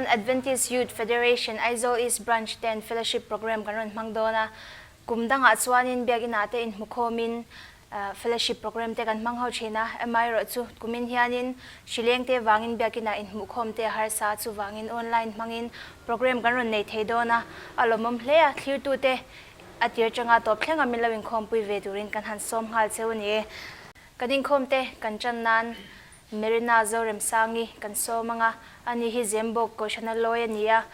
hian Adventist Youth Federation Aizawl East Branch ten Fellowship Programme kan rawn hmang dawn a. Kum dangah chuanin Biakinah te inhmukhawmin Fellowship Programme te kan hmang ho thin a. Amaherawhchu kumin hianin hrileng te vangin Biakinah inhmuhkhawm te a harsa a, chuvangin online hmangin Programme kan rawn nei thei dawn a, a lawmawm hle a, thlirtute a tir atanga tawp thlenga min lo inkhawmpui ve turin kan han sawm nghal cheu a ni e. Kan inkhawm te kan tan nan Marina Zoremsangi kan sawm ang a, ani hi Zembawk Kohhrana lawi a ni a,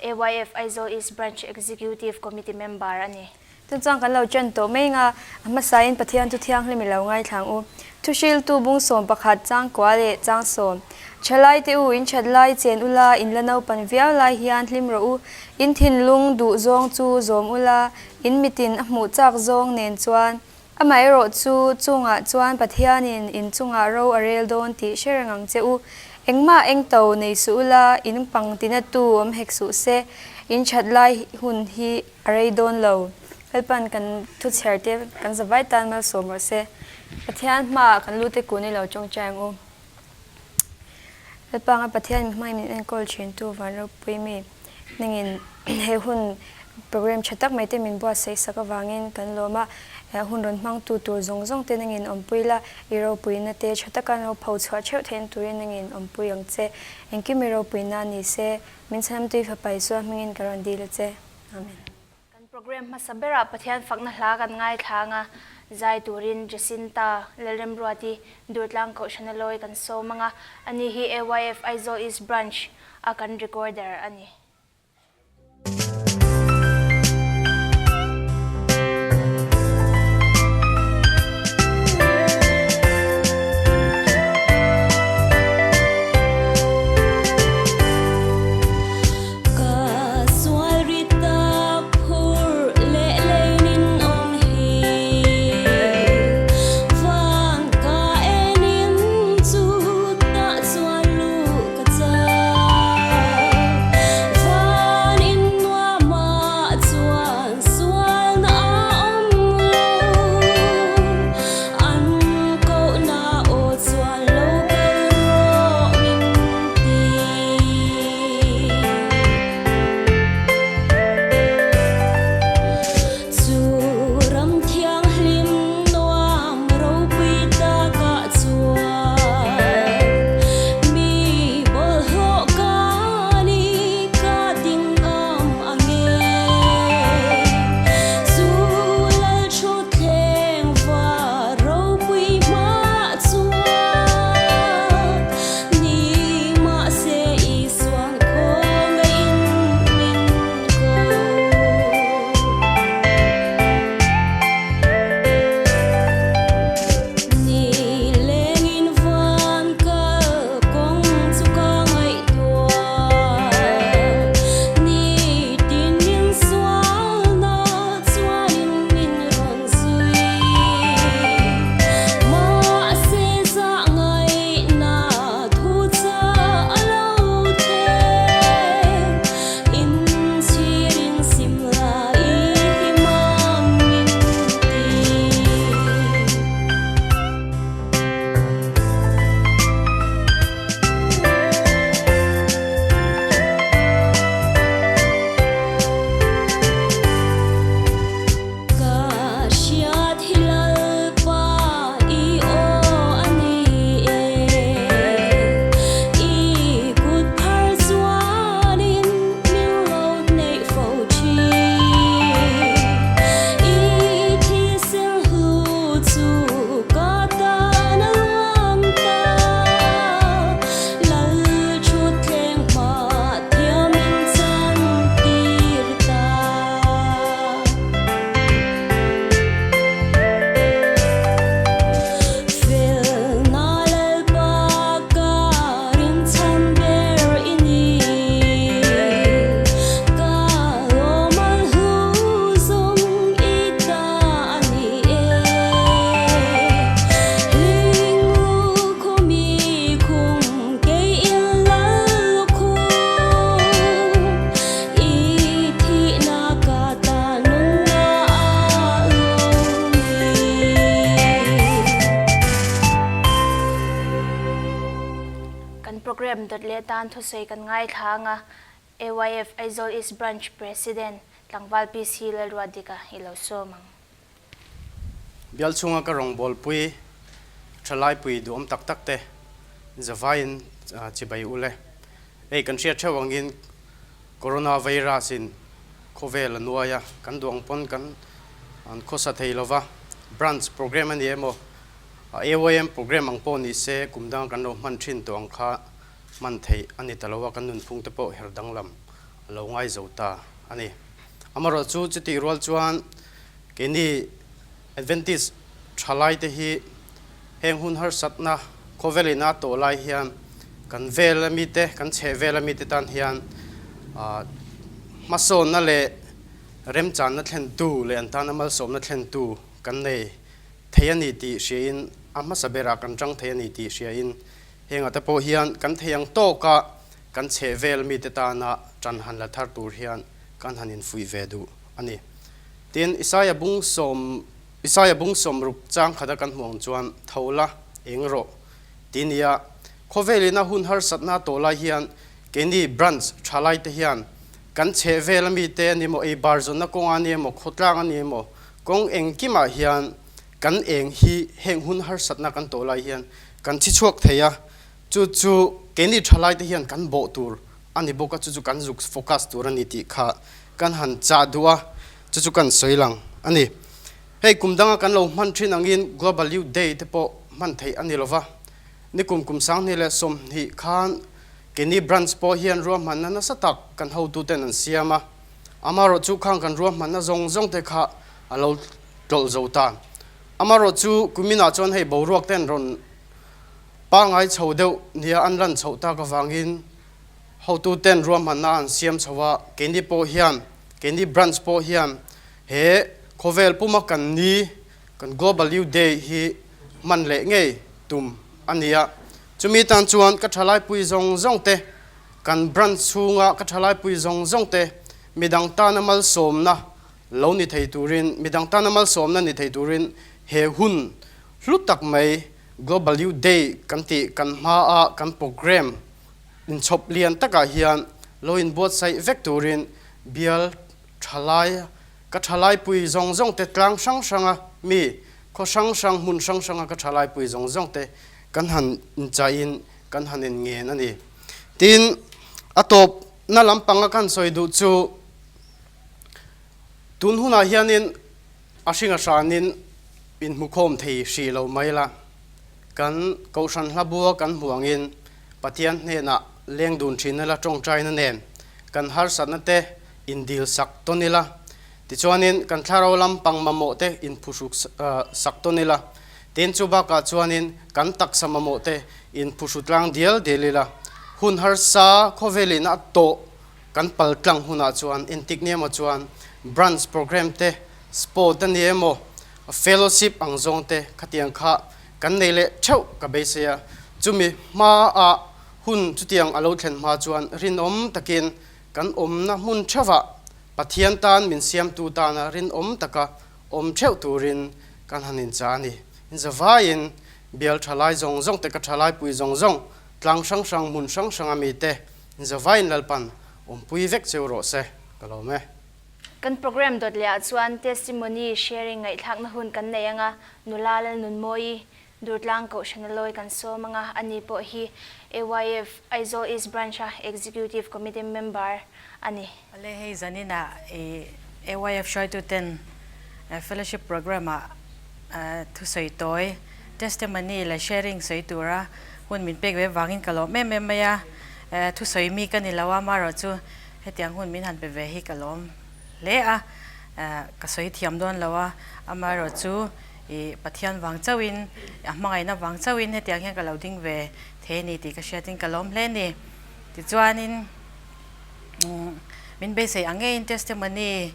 AYF Aizawl East Branch Executive Committee member a ni. Tun chuan kan lo ṭan tawh mai nga, a hmasain Pathian thu thianghlim i lo ngaithlang u. Thuhriltu bung 11 chang kua leh chang sawm. Ṭhalai te u, in ṭhat lai chen ula, in la naupan viau lai hian hlim rawh u. In thinlung duh zawng chu zawm ula, in mitin a hmuh chak zawng nen chuan. Amaherawh chu, chungah chuan Pathianin in chungah ro a rel dawn tih hre reng ang che u. Engmah eng to nei suh ula, in pang tinatu awm hek suh se, in that lai hun hi a rei dawn lo. Lalpan kan thuchher te kan zavai tan malsawm rawh se. Pathian hmaah kan lu te kun i lo tawngtai ang u. Lalpa anga Pathian mi hmangin min enkawl thintu van ropui mi nangin he hun program tha tak mai te min buatsaih sak avangin kan lawm a, hun rawn hmangtu tur zawng zawng te nangin awmpui la, i ropuina te tha taka an lo pho chhuah theuh theihna turin nangin awmpui ang che. Engkim i ropuina ni se, min chhanamtui fapa Isua hmingin ka rawn dil a che. Amen. Kan program hmasa berah Pathian fakna hla kan ngaithlang a, zai turin Jacinta Lalremruati Durtlang Kohhrana lawi kan sawm ang a, ani hi AYF Aizawl East Branch a kan recorder a ni. Ka sual ri tak phur leh leinin awm hi Vang ka enin chu tah chuan luh ka chak. Program dawt leh tan thusawi kan ngaithla ang a, AYF Aizawl East Branch President Tlangval PC Lalruatdika i lo sawm ang. Bial chhunga ka rawngbawlpui thalaipui duhawm tak tak te zavaiin chibai u le. Hei kan hriat theuh angin Corona virus in khawvel a nuai a, kan duang pawn kan an khawsa thei lova, branch program a ni emaw AYM program ang pawh ni se kum danga kan lo hman thin tawh ang kha hman theih a ni ta lo a, kan nunphung te pawh her danglam a lo ngai zo ta a ni. Amaherawh chu chutih rual chuan keini Adventist thalai te hi heng hun harsatna khawvelin a tawh lai hian kan vel ami te, kan chheh vel ami te tan hian hmasawnna leh remchanna thlentu leh an tana malsawmna thlentu kan nei thei a ni tih hriain a hmasa berah kan tang thei a ni tih hriain hengah te pawh hian kan thei ang tawka kan chheh vel mite tana tan han la thar tur hian kan han infuih ve duh a ni. Tin, Isaia bung sawm, Isaia bung sawmruk chang khata kan hmuh ang chuan, Tho la, eng rawh, ti nia. Khawvelin a hun harsatna tawh lai hian keini branch tha laite hian kan chheh vel ami te a ni maw, ei bar zawnna kawng a ni emaw, khawtlang a ni emaw, kawng engkimah hian kan eng hi heng hun harsatna kan tawh lai hian kan chhi chhuak thei a, chu chu keini tha laite hian kan bawh tur a ni bawk a, chu chu kan zuk focus tur a ni tih kha kan han chah duh a, chu chu kan sawi lang a ni. Hei kum danga kan lo hman thin angin Global Youth Day te pawh hman theih a ni lova, nikum kum 2020 khan keini branch pawh hian ruahmanna nasa tak kan hotuten an siam a, amaherawh chu khang kan ruahmanna zawng zawng te kha a lo tlawlh zo ta. Amaherawh chu kuminah chuan hei boruak ten rawn pangai chho deuh nia an lan chhoh tak avangin Hotuten ruahmanna an siam chho a, keini pawh hian, keini branch pawh hian he khawvel puma kan ni, kan Global Youth Day hi hman leh ngei tum a ni a. Chumi tan chuan ka thalaipui zawng zawng te, kan branch chhunga ka thalaipui zawng zawng te midang tana malsawmna lo ni thei turin, midang tana malsawmna ni thei turin he hun hlu tak mai Global Youth Day kan tih kan hmaa kan program Inchhawp lian takah hian lo inbuatsaih vek turin bial thalai ka thalaipui zawng zawng te tlang hrang hranga mi khaw hrang hrang hmun hrang hranga ka thalaipui zawng zawng te kan han inchaihin kan han inngen a ni. Tin, a tawpna lampanga kan sawi duh chu tun hunah hianin a hringa hranin inhmukhawm thei hrih lo mai la. Kan Kohhran hlabua kan hmuh angin Pathian hnenah leng dun thin ila tawngtaina nen kan harsatna te indil sak tawn ila, tichuanin kan thlarau lampang mamawh te inphuhruk sak tawn ila, tin chu bakah chuanin kan taksa mamawh te inphuhru tlang dial dial ila, hun harsa khawvelin a tawh kan pal tlang hunah chuan entik ni emaw chuan branch program te, sport a ni emaw, Fellowship ang zawng te khatiang kha kan nei leh theuh ka beisei a, chumi hmaah hun chutiang a lo thlen hma chuan rinawm takin kan awmna hmun theuhah Pathian tan min siamtu tana rinawm taka awm theuh turin kan han inchah a ni. Inzavaiin bial thalai zawng zawng te ka thalaipui zawng zawng tlang hrang hrang hmun hrang hranga mite inzavaiin Lalpan awmpui vek cheu rawh se ka lawm e. Kan program dawt leh ah chuan testimony sharing ngaihthlakna hun kan nei anga nula Lalnunmawi Durtlang Kohhrana lawi kan sawm anga ani pawh hi AYF Aizawl East Branch a Executive Committee member a ni. Awle hei zanin ah i AYF hruaitu ten fellowship program ah thusawi tawi testimony leh sharing sawi tura hun min pek ve vangin ka lawm em em mai a, thusawi mi ka ni lo a amaherawhchu Hetiang hun min han pe ve hi ka lawm hle a, ka sawi thiam dawn lo a, amaherawh chu ih Pathian vang chauhin, a hmangaihna vang chauhin hetiang hian ka lo ding ve thei a ni tih ka hriatin ka lawm hle a ni. Tichuanin min beisei ang ngeiin testimony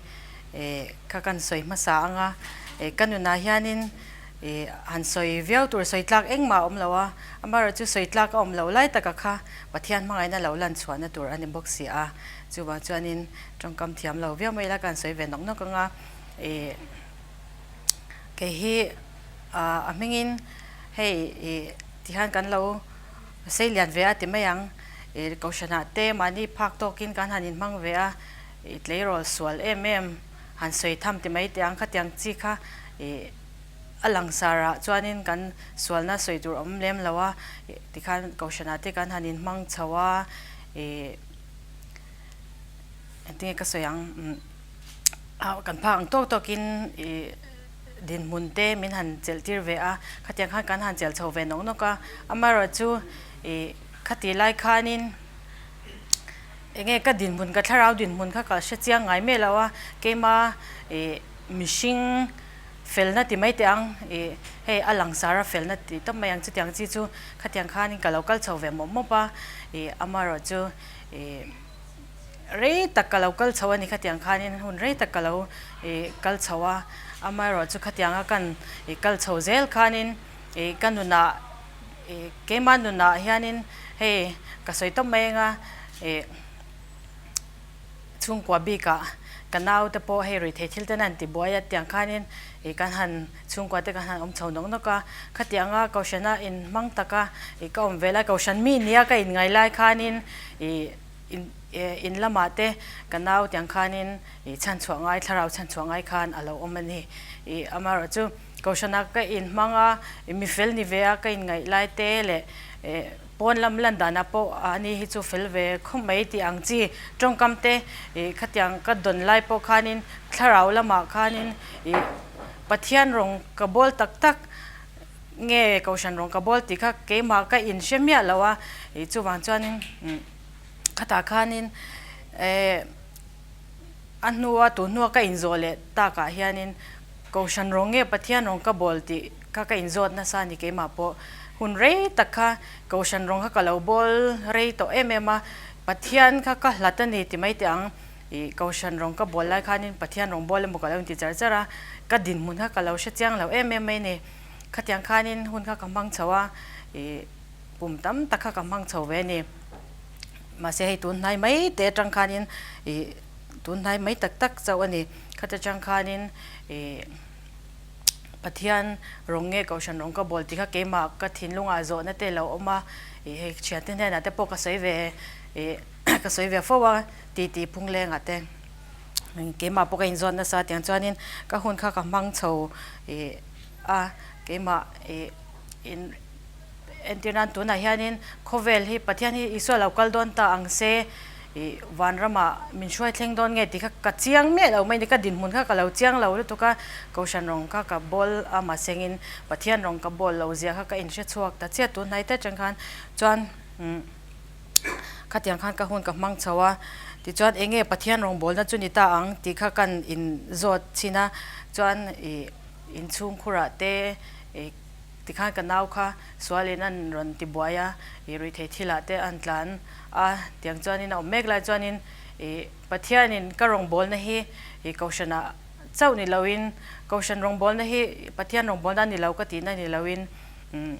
kha kan sawi hmasa ang a, ka nunah hianin ih han sawi viau tur sawi tlak engmah a awm lo a, amaherawh chu sawi tlak a awm loh lai taka kha Pathian hmangaihna lo lan chhuahna tur a ni bawk si a, chuvang chuanin tawngkam thiam lo viau mai ila ka han sawi ve nawk nawk ang a, ih kei hi a hmingin hei ih tihian kan lo sei lian ve a ti mai ang. Kohhranah te mahni phak tawkin kan han inhmang ve a, tleirawl sual em em han sawi tham ti mai teh ang khatiang chi kha a langsarah chuanin kan sualna sawi tur awm lem lo a, tikhan Kohhranah te kan han inhmang chho a, engtinge ka sawi ang kan phak ang tawk tawkin dinhmun te min han chelh tir ve a, khatiang khan kan han chelh chho ve nawk nawk a, amaherawhchu ih khati lai khanin enge ka dinhmun ka thlarau dinhmun kha ka hre chiang ngai miah lo a, keima ih mihring felna ti mai teh ang ih hei a langsar a felna tih tawp mai ang chutiang chi chu khatiang khanin ka lo kal chho ve mawp mawp a, ih amaherawhchu ih. Rei tak ka lo kal chho a ni khatiang khanin hun rei tak ka lo ih kal chho a, amaherawhchu khatianga kan ih kal chho zel khanin ih ka nunah ih keimah nunah hianin hei ka sawi tawp mai anga ih chhungkua bikah ka naute pawh hei ruihtheih thil ten a han ti buai a tiang khanin ih kan han chhungkua te kan han awm chho nawk nawk a, khatianga kohhrana inhmang taka ih ka awm ve lai kohhran mi nia ka inngai lai khanin ih. In lamah te ka nau tiang khanin ih chhanchhuah ngai thlarau chhanchhuah ngai khan a lo awm a ni. Ih amaherawh chu Kohhrana ka inhmang a, mi fel ni ve a ka inngaih lai te leh pawn lam lan danah pawh a ni hi chu fel ve khawp mai tih ang chi tawngkam te ih khatiang ka dawn lai pawh khanin thlarau lamah khanin ih Pathian rawng ka bawl tak tak nge Kohhran rawng ka bawl tih kha keimah ka inhre miah lo a, ih chuvang chuanin khatah khanin eh a hnua tun hnua ka inzawh leh takah hianin Kohhran rawng nge Pathian rawng ka bawl tih kha ka inzawt nasa a ni keimah pawh. Hun rei tak kha Kohhran rawng kha ka lo bawl rei tawh em em a, Pathian kha ka hlat a ni ti mai teh ang. Ih Kohhran rawng ka bawl lai khanin Pathian rawng bawl emaw ka lo inti char char a, ka dinhmun kha ka lo hre chiang lo em em mai ni. Khatiang khanin hun kha ka hmang chho a, ih kum tam tak kha ka hmang chho ve a ni. Mahse hei tun hnai mai te atang khanin ih tun hnai mai tak tak chauh a ni. Khati atang khanin ih Pathian rawng nge Kohhran rawng ka bawl tih kha keimah ka thinlungah zawhna te lo awm a, ih hei thiante hnenah te pawh ka sawi ve ih ka sawi ve fo a. Ti ti phung lengah te keimah pawh ka inzawt nasa tiang chuanin ka hun kha ka hmang chho ih a keimah ih in entir nan tunah hianin khawvel hi Pathian hi Isua lo kal dawn ta ang se ih vanramah min hruai thleng dawn nge tih kha ka chiang miah lo mai a ni ka dinhmun kha ka lo chiang lo lutuk a Kohhran rawng kha ka bawl a mahsengin Pathian rawng ka bawl lo zia kha ka inhre chhuak ta chiah tun hnai te atang khan chuan umm. Khatiang khan ka hun ka hmang chho a, tichuan eng nge Pathian rawngbawlna chu ni ta ang tih kha kan inzawt chhin a, chuan ih inchhungkhurah te ih tikhan ka nau kha sualin an rawn ti buai a, ih ruihtheih thilah te an tlan a, tiang chuanin a awm mek lai chuanin ih Pathianin ka rawngbawlna hi ih Kohhranah chauh ni loin Kohhran rawngbawlna hi Pathian rawngbawlna a ni lo ka tihna ni loin umm.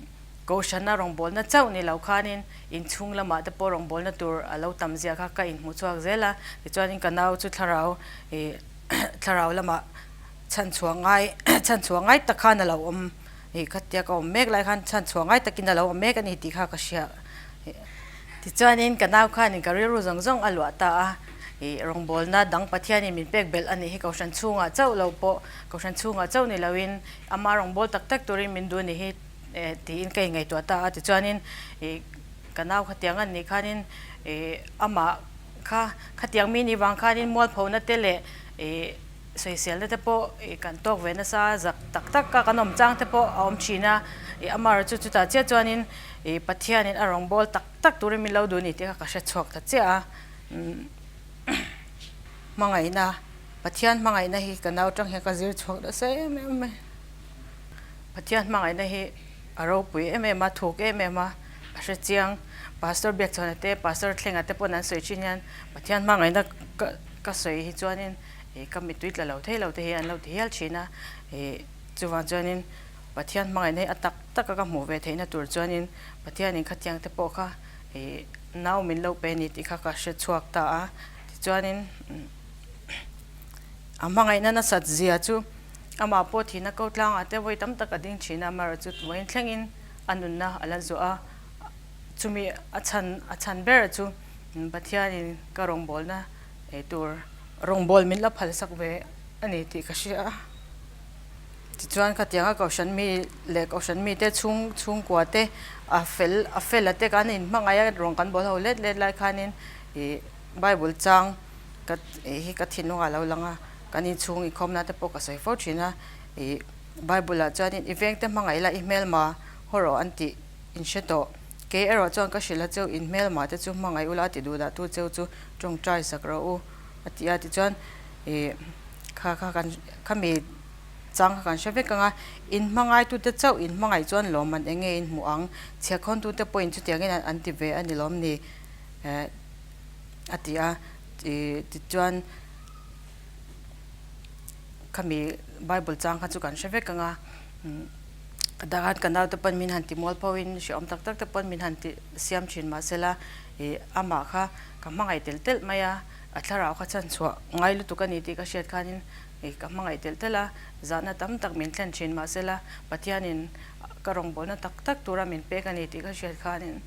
Kohhrana rawngbawlna chauh ni lo khanin inchhung lamah te pawh rawngbawlna tur a lo tam zia kha ka inhmuh chhuak zel a, tichuanin ka nau chu thlarau ih thlarau lamah chhanchhuah ngai chhanchhuah ngai tak khan a lo awm ih khatia ka awm mek lai khan chhanchhuah ngai takin a lo awm mek a ni tih kha ka hria. Tichuanin ka nau khanin ka rilru zawng zawng a luah ta a, ih rawngbawlna dang Pathianin min pek belh a nih hi Kohhran chhungah chauh lo pawh Kohhran chhungah chauh ni loin ama rawngbâwl tak tak turin min duh a nih hi. Tiin ka inngaihtuah ta a, tichuanin ih ka nau khatiang an nih khanin ih amah kha khatiang mi nih vang khanin mualphona te leh ih sawiselna te pawh ih kan tawk ve nasa zak tak tak a kan awm chang te pawh a awm thin a, ih amah chu chutah chiah chuanin ih Pathianin a rawngbâwl tak tak turin min lo duh a ni tih kha ka hre chhuak ta chiah a, hmangaihna Pathian hmangaihna hi ka nau tang hian ka zir chhuak nasa em em mai. Pathian hmangaihna hi a ropui em em a, thuk em em a, a hre chiang. Pastor Biakchhawna te, Pastor Thlenga te pawn an sawi thin hian Pathian hmangaihna ka ka sawi hi chuanin ih ka mittui tla lo thei lo te hi an lo ti hial thin a. Ih chuvang chuanin Pathian hmangaihna hi a tak tak a ka hmuh ve theihna tur chuanin Pathianin khatiang te pawh kha ih nau min lo pe a ni tih kha ka hre chhuak ta a. Tichuanin a hmangaihna nasat zia chu Amah pawh thihna ko tlangah te vawi tam tak a ding thin a, amaherawhchu vawiin thlengin a nunna a la zuah a. Chumi a chhan a chhan ber chu Pathianin ka rawngbawlna ei tur rawngbâwl min la phalsak ve a ni tih ka hria a. Tichuan khatianga Kohhran mi leh Kohhran mite chhung chhungkua te a fel a fela te kan inhmangaih a rawn kan bawl ho let let lai khanin ih Bible chang ka ih hi ka thinlungah a lo lang a, kan inchhung inkhawmna te pawh ka sawi fo thin a, ih Bible ah chuanin i vengte hmangaih la i hmelma haw rawh an tih in hre tawh. Kei erawh chuan ka hrilh a cheu in hmelma te chu hmangaih ula ti duh dah tu cheu chu tawngtai sak rawh u a ti a tichuan ih kha kha kan khami chang kha kan hre vek ang a in hmangaitute chauh in hmangaih chuan lawmman eng nge in hmuh ang chhiakhawntute pawhin chutiangin an ti ve a ni lawm ni eh a ti a ih tichuan khami bible chang kha chu kan hre vek ang a. Ka dangah ka naute pawn min han ti mual pho in hrehawm tak tak te pawn min han ti siam thin mahsela ih amah kha ka hmangaih telh telh mai a, a thlarau kha chhan chhuah ngai lutuk a ni tih ka hriat khanin ih ka hmangaih telh telh a, zahna tam tak min thlen thin mahsela Pathianin ka rawngbawlna tak tak tura min pek a ni tih ka hriat khanin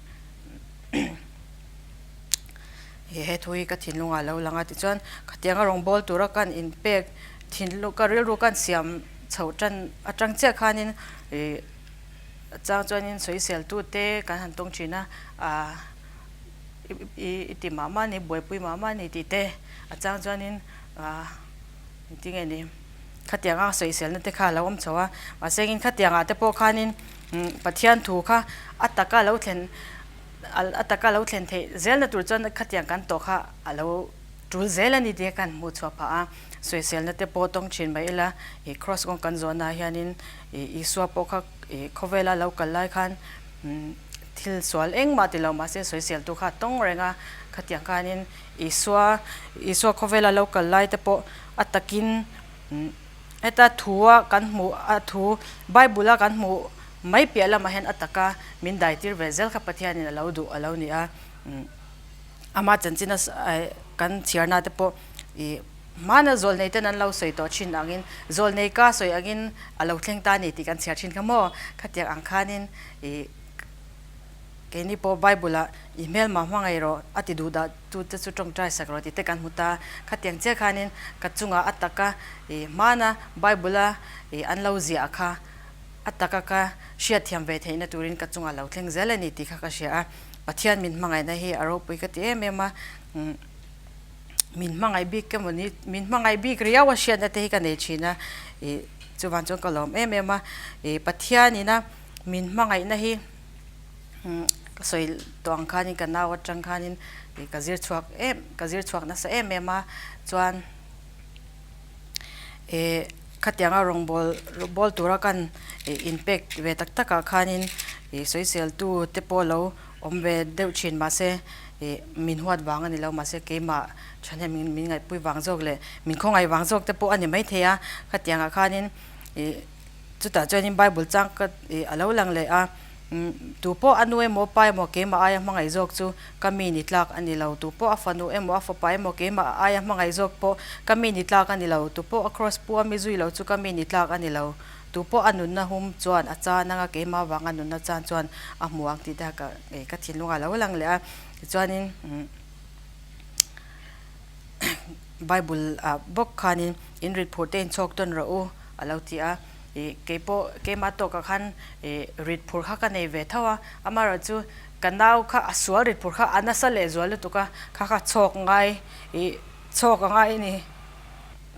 ih he thu hi ka thinlungah a lo lang a tichuan khatianga rawngbâwl tura kan inpek thinlung ka rilru kan siam. Chhoh tan atang chiah khanin ih chang chuanin sawisel tute kan han tawng thin a, ah i ti mah mah a ni buaipui mah mah a ni tih te a chang chuanin ah engtinge ni khatianga sawiselna te kha a lo awm chho a mahse engin khatiangah te pawh khanin Pathian thu kha a taka lo thlen a taka lo thlen theih zelna tur chuan khatiang kan tawh kha a lo tul zel a ni tih kan hmuh chhuah phah a. Sawiselna te pawh tawng thin mai ila, ih cross kawng kan zawhnaah hianin ih Isua pawh kha ih khawvela lo kal lai khan thil sual engmah ti lo mahse sawiseltu kha a tawng reng a, khatiang khanin Isua Isua khawvela lo kal lai te pawh a takin heta thua kan hmuh a thu Bible a kan hmuh mai piah lamah hian a taka min daitir ve zel kha Pathianin a lo duh a lo ni a. Ama chanchin a kan chhiarna te pawh ih hmana zawlnei ten an lo sawi tawh thin angin zawlnei ka sawi angin a lo thleng ta a ni tih kan chhiar thin kha maw? Khatiang ang khanin ih keini pawh Bible ah i hmelma hmangaih rawh a ti duh dah tu te chu tawngtai sak rawh tih te kan hmu ta. Khatiang chiah khanin ka chungah a taka ih hmana Bible a ih an lo ziah kha a taka ka hriatthiam ve theihna turin ka chungah lo thleng zel a ni tih kha ka hria a. Pathian min hmangaihna hi a ropui ka ti em em a, min hmangaih bik emaw ni, min hmangaih bik riau a hriatna te hi ka nei thin a, ih chuvang chuan ka lawm em em a, ih Pathianina min hmangaihna hi ka sawi tawh ang khanin ka nau atang khanin ih ka zir chhuak em, ka zir chhuak nasa em em a, chuan. Ehh khatianga rawngbâwl bawl tura kan inpek ve tak takah khanin ih sawiseltu te pawh lo awm ve deuh thin mahse ih min huat vang a ni lo mahse keimah thahnem min ngaihpui vang zawk leh min khawngaih vang zawk te pawh a ni maithei a khatiangah khanin ih chutah chuanin bible chang ka ih a lo lang leh a. Tu pawh a nu emaw pa emaw keimah aia hmangaih zawk chu ka mi ni tlak a ni lo. Tu pawh a fanu emaw a fapa emaw keimah aia hmangaih zawk pawh ka mi ni tlak a ni lo. Tu pawh a cross pu a mi zui lo chu ka mi ni tlak a ni lo. Tu pawh a nunna hum chuan a chan anga keimah vanga nunna chan chuan a hmu ang tih te ka ka thinlung a lo lang leh a. Tichuanin Bible ah bawk khanin in rit phurh te inchhawk tawn rawh u a lo ti a. Ih keipawh keimah tawkah khan ih rit phur kha ka nei ve tho a, amaherawhchu ka nau kha a sual rit phur kha a nasa leh zual lutuk a, kha kha chhawk ngai ih chhawk a ngai a ni.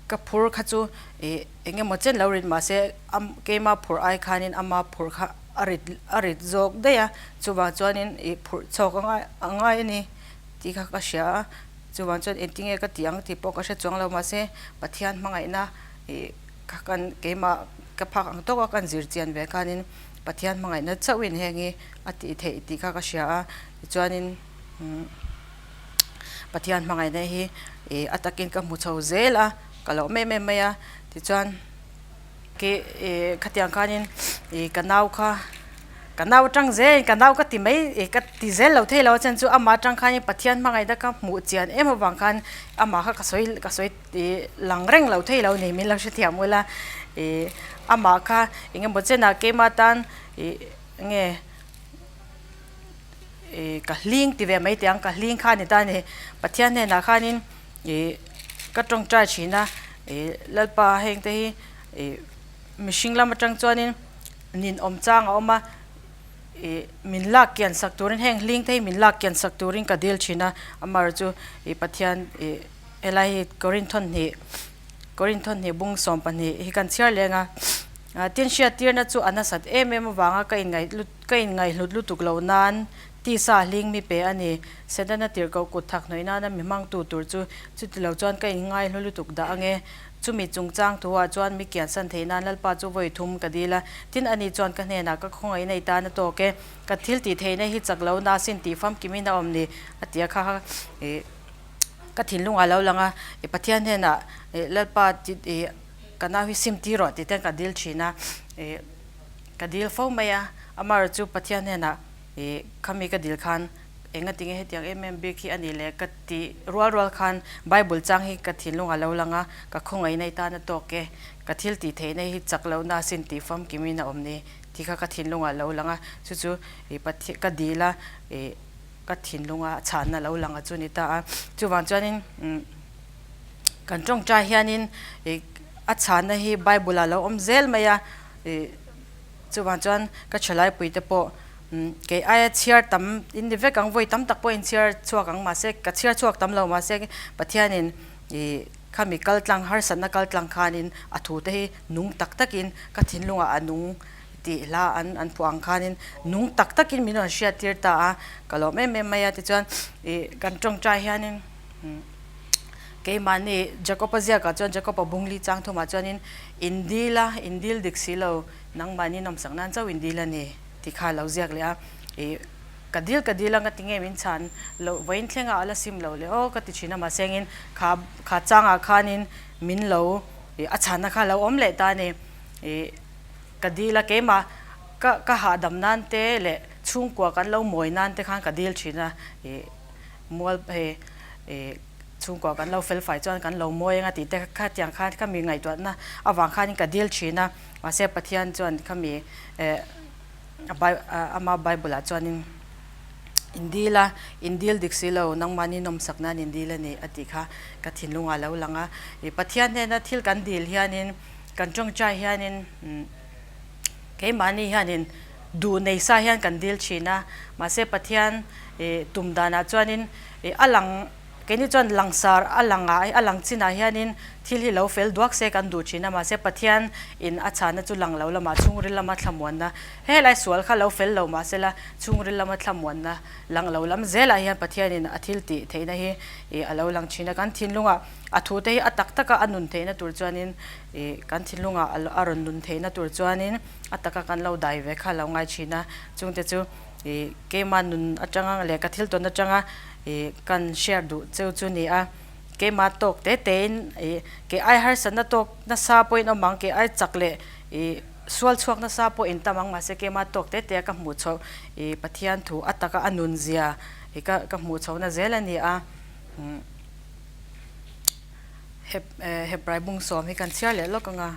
Ka phur kha chu ih eng emaw chen lo rit mahse a keimah phur ai khanin ama phur kha a rit a rit zawk daih a, chuvang chuanin ih phurh chhawk a ngai a ngai a ni tih kha ka hria a, chuvang chuan engtinge ka tih ang tih pawh ka hre chuang lo mahse Pathian hmangaihna ih. Ka kan keimah ka phak ang tawk a kan zir chian ve khanin Pathian hmangaihna chauhin heng hi a tih theih tih kha ka hria a tichuanin Pathian hmangaihna hi ih a takin ka hmu chho zel a ka lo em em mai a tichuan khi ih khatiang khanin ih ka nau kha ka nau atang zel ka nau ka ti mai ih ka ti zel lo thei lo a chhan chu amah atang khanin Pathian hmangaihna ka hmuh chian em avang khan amah kha ka sawi ka sawi. Ih lang reng lo thei lo ni min lo hrethiam ula ih amah kha eng emaw chenah keimah tan ih nge ka hling ti ve mai teh ang, ka hling kha a ni ta a ni. Pathian hnenah khanin ih ka tawngtai thin a, ih Lalpa heng te hi ih mihring lam atang chuanin ninawm chang a awm a, ih min lak kian sak turin heng hling te hi min lak kian sak turin ka dil thin a, amaherawhchu chu ih Pathian ih helai hi Korinthon hnih Korinthon hnih bung 12 hi kan chhiar leng a, tin hriattirna chu a nasat em em avanga ka inngaih ka inngaihhlut lutuk lo nan tisa hling mi pe a ni. Setana tirhkoh kut thak hnawih nana mi hmangtu tur chu chuti lo chuan ka inngaihlu lutuk dah ange. Chumi chungchang thuah chuan mi kiansan theih nan Lalpa chu vawi thum ka dil a, tin ani chuan ka hnenah ka khawngaih nei tan a tawk e, ka thil tih theihna hi chak lo na sin tih famkimin a awm ni a ti a kha kha ih ka thinlungah lo lang a, ih Pathian hnenah ih Lalpa ih ka nau hi sim tir rawh tih ten ka dil thin a, ih ka dil fo mai a, amaherawhchu chu Pathian hnenah ih khami ka dil khan Enga tinge hetiang em em bik hi a nih le ka tih rual rual khan Bible chang hi ka thinlung a lo lang a, ka khawngaihna i tan a tawk e, ka thil tih theihna hi chak lohna a sin tih famkimin a awm ni tih kha ka thinlung ah lo lang a, chu chu ih Pathian ka dil a ih ka thinlunga chhanna lo lang a chu ni ta a, chuvang chuanin umm kan tawngtai hianin ih a chhanna hi Bible ah lo awm zel mai a ih chuvang chuan ka thalaipuite pawh Kei aia chhiar tam in ni vek ang, vawi tam tak pawh in chhiar chhuak ang mahse ka chhiar chhuak tam lo mahse Pathianin ih khami kal tlang harsatna kal tlang khanin a thu te hi nung tak takin ka thinlungah a nung tih hla an an phuah ang khanin nung tak takin min rawn hriat tir ta a, ka lawm em em mai a tichuan ih kan tawngtai hianin keimahni Jacob-a ziakah chuan Jacob-a bungli chang thumah chuanin in dil a in dil dik si lo nangmahni nawmsak nan chauh in dil a ni. Ti kha lo ziak leh a, ih ka dil ka dil a nga ti nge min chhan loh vawiin thlengah a la sim lo leh aw ka ti thin a mahse engin kha kha changah khanin min lo ih a chhanna kha lo awm leh ta a ni ih ka dil a keimah ka ka hahdam nan te leh chhungkua kan lo mawi nan te khan ka dil thin a ih mual hei ih chhungkua kan lo fel fai chuan kan lo mawi anga tih te kha tiang khan ka mi ngaihtuahna avang khanin ka dil thin a. Mahse Pathian chuan khami eh ama Bible ah chuanin in dil a, in dil dik si lo, nangmahni nawmsak nan in dil a ni a tih kha ka thinlungah a lo lang a. Ih Pathian hnena thil kan dil hianin kan tawngtai hianin keimahni hianin duh nei sa hian kan dil thin a, mahse Pathian ih tum danah chuanin ih a lang Keini chuan langsar a langah a lang chinah hianin thil hi lo fel duak se kan duh thin a, mahse Pathian in a chhana chu lang lo lamah chhungril lama thlamuanna, helai sual kha lo fel lo mahsela chhungril lama thlamuanna lang lo lam zelah hian Pathian in a thil tih theihna hi ih a lo lang thin a, kan thinlungah a thu te hi a tak taka a nun theihna tur chuanin ih kan thinlungah a rawn nun theihna tur chuanin a taka kan lo dai ve kha a lo ngai thin a, chungte chu ih keimah nun atanga leh ka thil tawn atanga ih kan share duh cheu chu ni a, keimah tawk te te in ih kei ai harsatna tawk nasa pawhin awm ang, kei ai chak leh ih sual chhuak nasa pawh in tam ang mahse keimah tawk te te a ka hmuh chhoh ih Pathian thu a taka a nun zia ih ka ka hmuh chhohna zel a ni a, umm Hebrai bung sawm hi kan chhiar leh lawk ang a,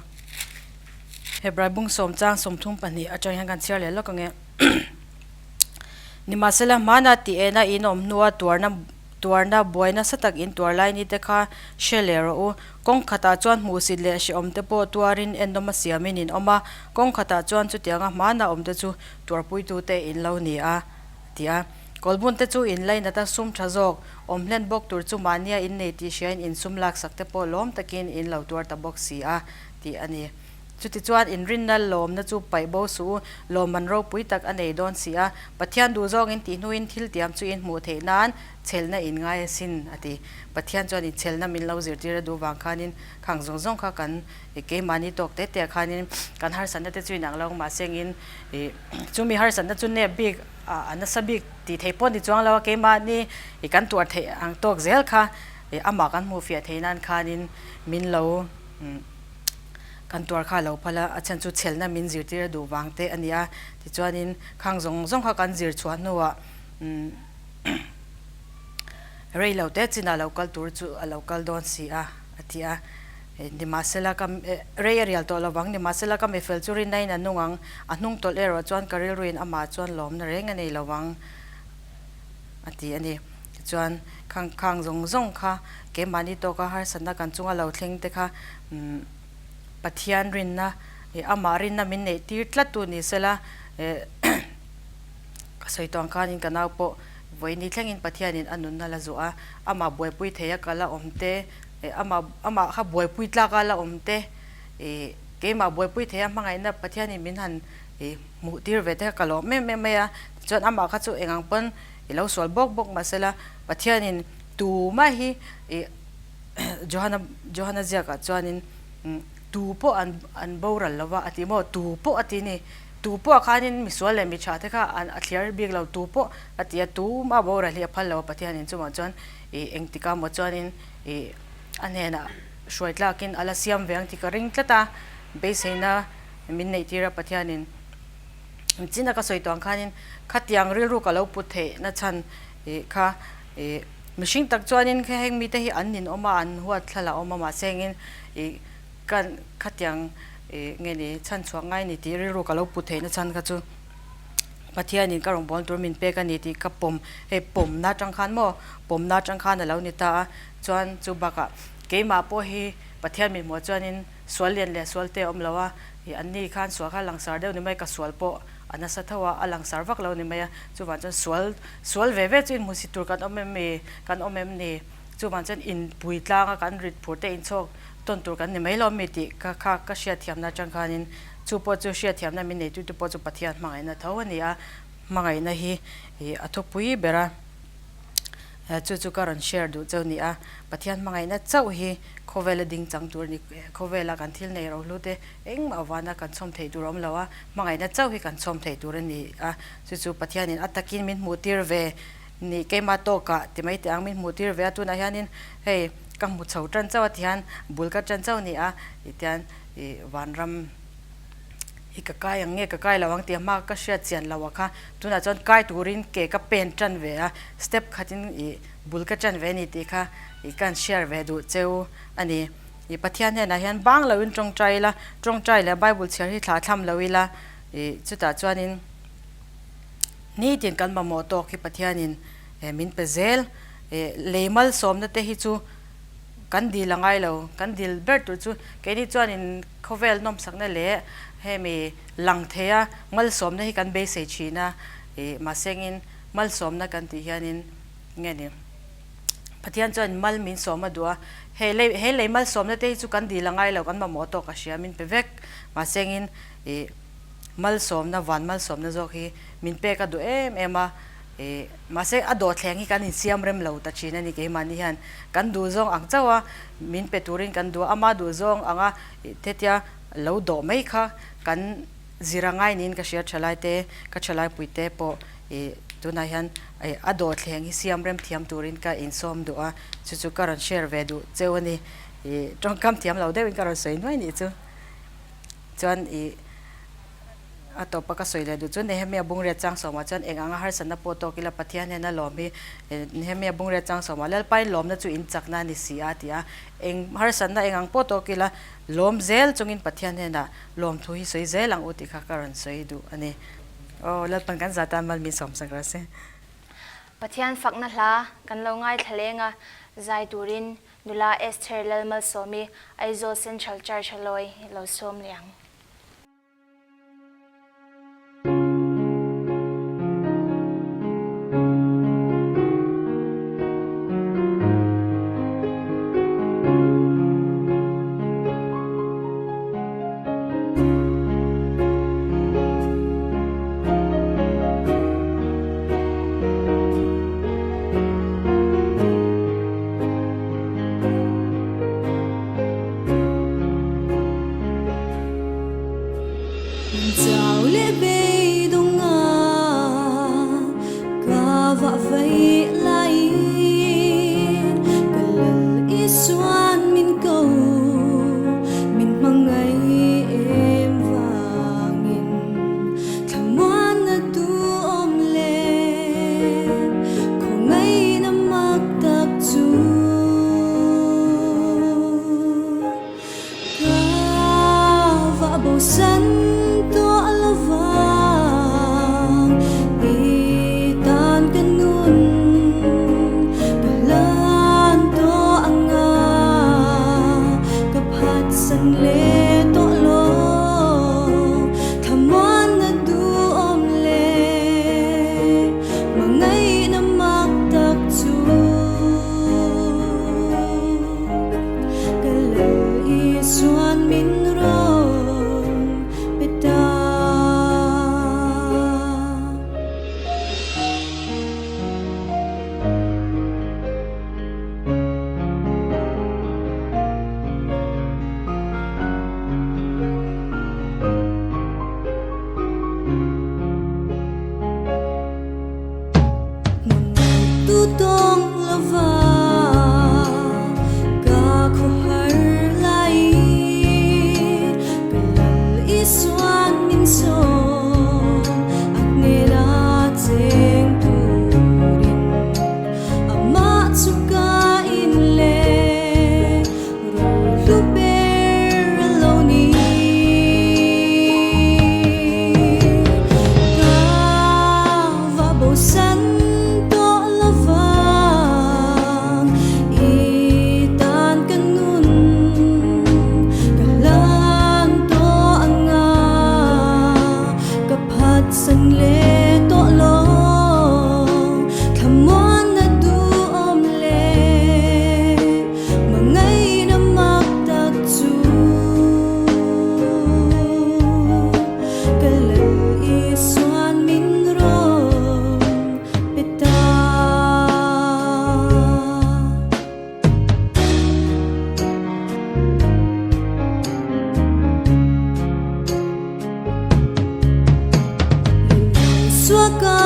Hebrai bung sawm chang 32 atang hian kan chhiar leh lawk ang e. Nimahsela, hmana tih ena in awm hnua tuarna tuarna buai nasa tak in tuar lai ni te kha hre leh rawh u. Kawng khatah chuan hmuhsit leh hrehawm te pawh tuarin ennawm a siamin in awm a, kawng khatah chuan chutianga hmana awm te chu tuarpuitute in lo ni a, ti a. Kawlbun te chu in lainat a sum tha zawk, awm hlen bawk tur chu mahnia in nei tih hriain in sum laksak te pawh lawm takin in lo tuar ta bawk si a, tih a ni. Chutichuan inrinna lawmna chu paih bo suh u, lawmman ropui tak a nei dawn si a, Pathian duh zawngin tih hnuin thil tiam chu in hmuh theih nan chhelna in ngai asin, a ti. Pathian chuan inchhelna min lo zirtir a duh vang khanin khang zawng zawng kha kan keimahni tawk te te ah khanin kan harsatna te chu inang lo mahse engin chumi harsatna chu nep bik a nasa bik tih theih pawh ni chuang lo a, keimahni kan tuar theih ang tawk zel kha amah kan hmuh fiah theih nan khanin min lo Kan tuar kha lo phal a, a chhan chu chhelna min zirtir a duh vang te a ni a, tichuanin khang zawng zawng kha kan zir chhuah hnuah umm rei lo te chinah lo kal tur chu a lo kal dawn si a, a ti a. Nimahsela ka rei a rial tawh lo vang, nimahsela ka mifel chu rinna in a nung ang, a hnung tawlh erawh chuan ka rilruin amah chuan lawmna reng a nei lo vang. a ti a ni. Tichuan khang khang zawng zawng kha keimahni tawka harsatna kan chunga lo thleng te kha umm Pathian rinna ih amah rinna min neih tir tlat tu ni sela eh ka sawi tawh ang khanin ka nau pawh vawiini thlengin Pathianin a nunna la zuah a, amah buaipui thei a kal a awm te eh amah amah kha buaipui tlak a la awm te ih keimah buaipui thei a hmangaihna Pathianin min han ih hmuh tir ve te kha ka lawm em em mai a, tichuan amah kha chu eng ang pawn i lo sual bawk bawk mahsela Pathianin tumah hi ih Johana Johana ziakah chuanin tu pawh an an boral lo va a ti maw tu pawh a ti ni tu pawh ah khanin misual leh mitha te kha an a thliar bik lo tu pawh a ti a tumah boral hi a phal lo a Pathianin chungah chuan ih engtikah maw chuanin ih a hnenah hruai tlakin a la siam ve ang tih ka ring tlat a beiseina min neih tir a Pathianin chin a ka sawi tawh ang khanin khatiang rilru ka lo put theih na chhan ih kha ih mihring tak chuanin heng mite hi an ninawm a an huat thla la awm a mahse engin ih kan khatiang ih nge ni chhan chhuak ngai ni tih rilru ka lo put theih na chhan kha chu Pathianin ka rawn bawl tur min pek a ni tih ka pawm hei pawmna atang khan maw pawmna atang khan a lo ni ta a chuan chu bakah keimah pawh hi Pathian min hmuh chuanin sual lian leh sual te a awm lo a ih an ni khan sual kha a langsar deuh ni mai ka sual pawh a nasa tho a a langsar vak lo ni mai a chuvang chuan sual sual ve ve chu inhmusit tur kan awm em ni kan awm em ni chuvang chuan inpui tlanga kan rit phur te inchhawk tawn tur kan ni mai lo mi tih ka kha ka hriatthiamna atang khanin chu pawh chu hriatthiamna min neitu te pawh chu Pathian hmangaihna tho a ni a hmangaihna hi ih a thupui ber a chu chu ka rawn share duh chauh a ni a Pathian hmangaihna chauh hi khawvela ding chang tur a ni khawvela kan thil nei rohlu te engmah vana kan chhawm theih tur a awm lo a hmangaihna chauh hi kan chhawm theih tur a ni a chu chu Pathianin a takin min hmuh tir ve Ni keimah tawkah ti mai teh ang min hmuh tir ve a tunah hianin hei ka hmu chho tan chauh a ti hian bul ka tan chauh a ni a tihian ih vanram hi ka kai ang nge ka kai lo ang tih hma ka hriat chian loh a kha tunah chuan kai turin ke ka pen tan ve a step khatin ih bul ka tan ve a ni tih kha ih ka han share ve duh cheu a ni ih Pathian hnenah hian bang loin tawngtai ila tawngtai leh bible chhiar hi thlah thlam lo ila ih chutah chuanin. Nitin kan mamawh tawk hi Pathianin min pe zel. Lei malsawmna te hi chu kan dil a ngai lo. Kan dil ber tur chu keini chuanin khawvel nawmsakna leh hemi lang theia malsawmna hi kan beisei thin a. Mahsengin malsawmna kan tih hianin nge ni Pathian chuan mal min sawm a duh a. He lei he lei malsawmna te hi chu kan dil a ngai lo, kan mamawh tawk a hria min pe vek. Mahsengin Malsawmna, van malsawmna zawk hi min pek a duh em em a, ih mahse a dawhthleng hi kan insiam rem lo ta thin a ni keimahni hian kan duh zawng ang chauh a, min pe turin kan duh a, ama duh zawng anga ih hetia lo dawh mai kha kan zir a ngai niin ka hria thalai te, ka thalai pui te pawh ih tunah hian ih a dawhthleng hi siam rem thiam turin ka insawm duh a, chu chu ka rawn share ve duh cheu a ni, ih tawngkam thiam lo deuhin ka rawn sawi nuai nih chu. Chuan ih a tawpa ka sawi leh duh chu Nehemia Bungriat Changsawmah chuan eng anga harsatna pawh tawk ila Pathian hian a lawm hi Nehemia Bungriat Changsawmah Lalpain lawmna chu in chakna a ni si a ti a, eng harsatna eng ang pawh tawk ila lawm zel chungin Pathian hnenah lawmthu hi sawi zel ang u tih kha ka rawn sawi duh a ni. Aw Lalpan kan zah tan mal min sawmsak rawh se. Pathian fakna hla kan lo ngaithla leng a, zai turin Nula Esther Lalmalsawmi, Aizawl Central Church a lawi lo sawm leh ang. Chau leh beidawng a ka vah vaih laiin ka lal Isuan min ko min hmangaih em vangin thlamuanna duhawm leh khawngaihna mak tak chu ka vah bosan tawh lovang i tan ka nun. Isuan min sawm a hnena cheng turin amah chu ka in leh ro hlu ber a lo ni. Ka va bosan tawh lovang i tan ka nun ka hlan tawh ang a, ka phatsan leh tawh lo thlamuan na duhawm leh mangaina mak tak chu ka lo Isuan min rawn pe ta. Lal Isua ka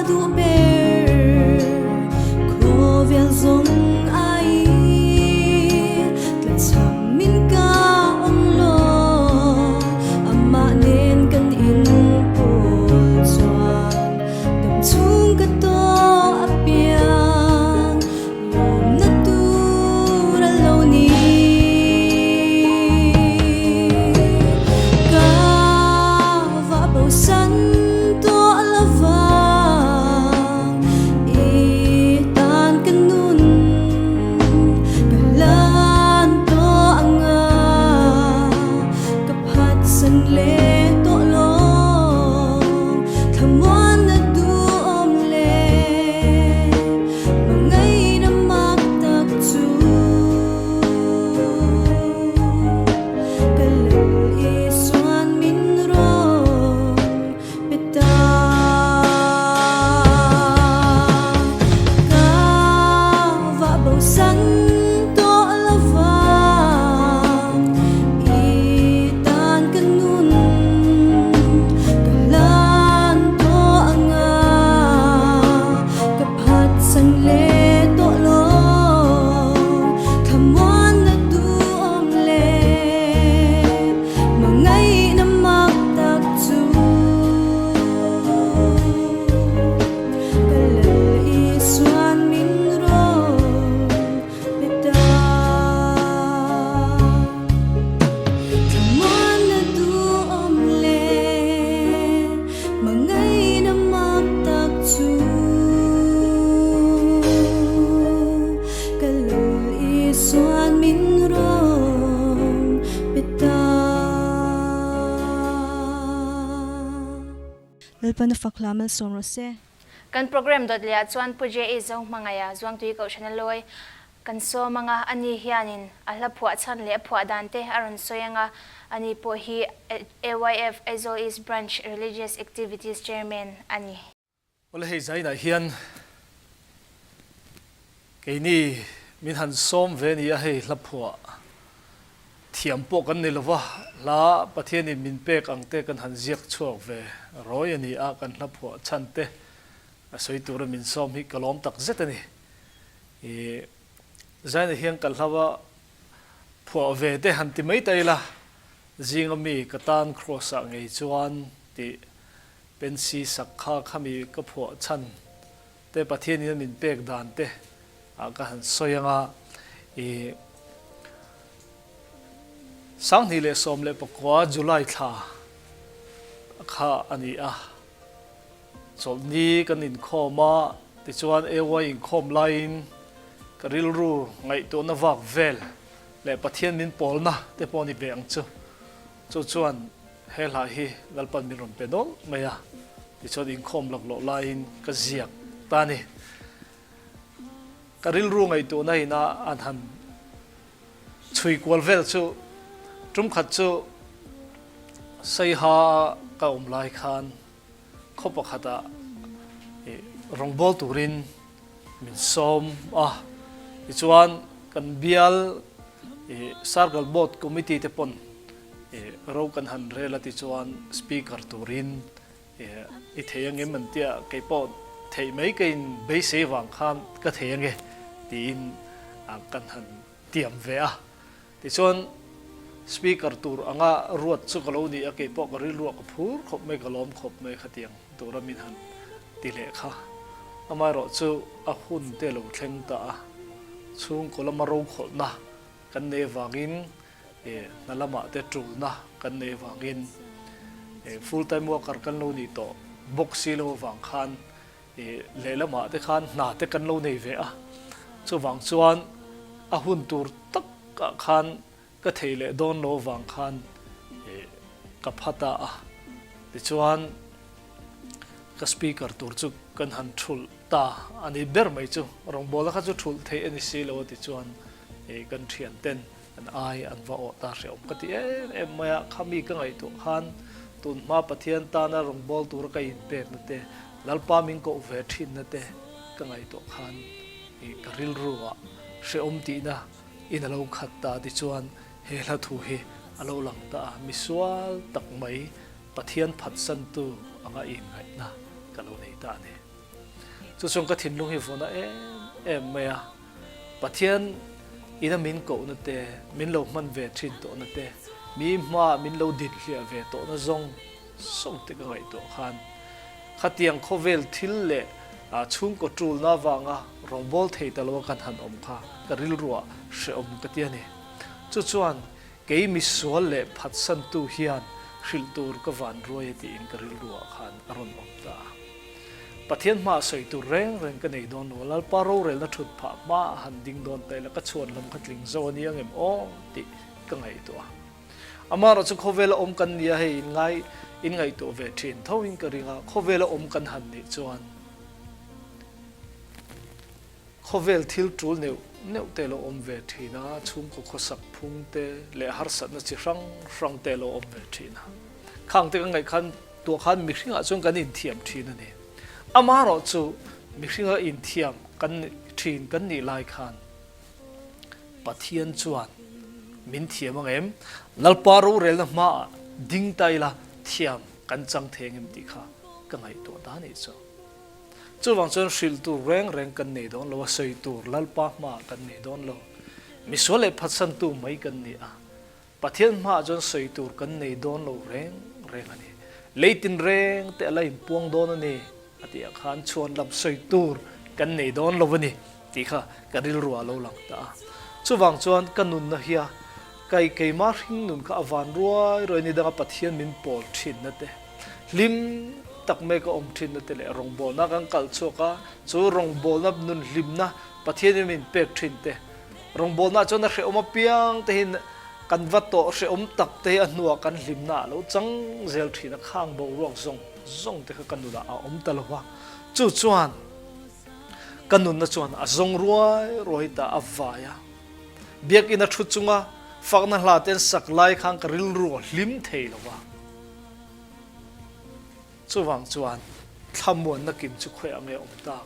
duh ber khawvel zawng ai tlachham min ka awm lo amah nen kan inpawl chuan dam chhung ka tawh apiang lawmna tur a lo ni. Ka va bosan tawh lovang i tan ka nun ka hlan tawh ang a, ka phatsan leh tawh lo thlamuan na duhawm leh mangaina mak tak chu ka lo Isuan min rawn pe ta. Ka va bosan tawh lovang i tan ka nun ka hlan tawh ang a, ka phatsan leh tawh lo thlamuan na duhawm leh mangaina mak tak chu ka Lal Isuan min rawn pe ta. Thlamuan na duhawm leh mangaina mak tak chu ka Lal Isuan min rawn pe ta. Lalpana fak hla malsawm rawh se. Kan program dawt leh ah chuan Pu JA Zohmangaiha Zuangtui Kohhran a lawi kan sawm anga ani hianin a hla phuah chhan leh a phuah dan te a rawn sawi anga ani pawh hi AYF Aizawl East Branch Religious Activities Chairman a ni. Awle hei zainah hian keini min han sawm ve nia hei hla phuah thiam pawh kan ni lova hla Pathianin min pek ang te kan han ziak chhuak ve rawi a ni a kan hla phuah chhan te a sawi tura min sawm hi ka lawm tak zet a ni. I zainah hian ka hla phuah ve te han ti mai ta ila zinga mi ka tan Kraws ah ngei chuan tih Pensi sak kha khami ka phuah chhan te Pathianin a min pek dan te ah ka han sawi anga i 2019 July thla kha a ni a, chawlhni kan inkhawm a, tichuan AY inkhawm laiin ka rilru ngaihtuahna vak vel leh Pathian min pawlna te pawh a ni ve ang chu. Chu chuan he hla hi Lalpan min rawn pe nawlh mai a, tichuan inkhawm laklawh laiin ka ziak ta a ni. Ka rilru ngaihtuahna ina an han chhui kual vel chu tum khat chu Saiha ka awm lai khan khaw pakhatah rawngbâwl turin min sawm a, tichuan kan bial Circle Board Committee te pawn ro kan han rel a tichuan Speaker turin i thei angem an tia, kei pawh theih mai ka in beisei vang khan ka thei ange tiin kan han tiam ve a, tichuan. Speaker tur anga ruat chu ka lo ni a, keipawh ka rilruah ka phur khawp mai, ka lawm khawp mai khatiang tura min han ti leh kha. Amaherawhchu a hun te lo thleng ta a, chhungkaw lama rokhawlhna kan nei avangin hna lamah te tulna kan nei avangin full time worker kan lo nih tawh bawk si lo avang khan lehlamah te khan hna te kan lo nei ve a. Chuvang chuan a hun tur takah khan ka thei leh dawn lo avang khan ka pha ta a. Tichuan ka speaker tur chu kan han thulh ta a ni ber mai chu. Rawngbawlna kha chu thulh theih a ni si lo a tichuan kan thian ten an ai an va awh ta hrehawm ka ti em em mai a. Khami ka ngaihtuah khan tunhma Pathian tana rawngbâwl tura ka inpekna te, Lalpa min koh ve thinna te ka ngaihtuah khan ka rilruah hrehawm tihna in a lo khat ta tichuan he hla thu hi a lo lang ta a, misual tak mai Pathian phatsantu anga inngaihna ka lo nei ta a ni. Chu chuan ka thinlung hi vawna em em mai a, Pathian ina min kohna te, min lo hman ve thin tawhna te, mi hmaah min lo din hliah ve tawhna zawng zawng te ka ngaihtuah khan khatiang khawvel thil leh chhungkaw tulna avanga rawngbâwl thei ta loa kan han awm kha ka rilruah hrehawm ka ti a ni. Chu chuan kei misual leh phatsantu hian hrilh tur ka van ruai e tiin ka rilruah khan a rawn awm ta a. Pathian hmaah sawi tur reng reng ka nei dawn lo a, Lalpa rorelna thut phah hmaah han ding dawn ta ila ka chhuan lam kha tling zo a ni ang em aw tih ka ngaihtuah a. Amaherawh chu khawvela awm kan nia hei in ngai in ngaihtuah ve thin tho in ka ring a, khawvela awm kan han nih chuan khawvel thil tul neuh neuh te lo awm ve thin a, chhungkaw khawsak phung te leh harsatna chi hrang hrang te lo awm ve thin a. Khang te kan ngaih khan tuah khan mihringah chuan kan inthiam thin a ni. Amaherawh chu mihringa inthiam kan thin kan nih lai khan Pathian chuan min thiam ang em? Lalpa rorelna hmaah ding ta ila thiam kan chang thei ang em tih kha ka ngaihtuah ta nih chu. Chuvang chuan hrilh tur reng reng kan nei dawn lo a, sawi tur Lalpa hmaah kan nei dawn lo. Misual leh phatsantu mai kan ni a, Pathian hmaah chuan sawi tur kan nei dawn lo reng reng a ni. Lei tinreng te a la inpuang dawn a ni a tih ah khan chhuan lam sawi tur kan nei dawn lo a ni tih kha ka rilru ah a lo lang ta a. Chuvang chuan ka nunna hia kai keimah hring nun kha a van ruai ruai ni danga Pathian min pawl thinna te, hlim tak mai ka awm thinna te leh rawngbawlna kan kalh chhuak a, chu rawngbawlna nun hlimna Pathianin min pek thin te, Rawngbawlna chuan a hrehawm apiang te hi kan va tawh hrehawm tak te hi a hnuah kan hlimna a lo chang zel thin a, khang boruak zawng zawng te kha ka nunah a awm ta lo va, chu chuan ka nunna chuan a zawng ruai ruai ta a vai a. Biakinn a thu chunga fakna hla te an sak lai khan ka rilru a hlim thei lo va, chuvang chuan thlamuanna kim chu khawiah nge awm tak?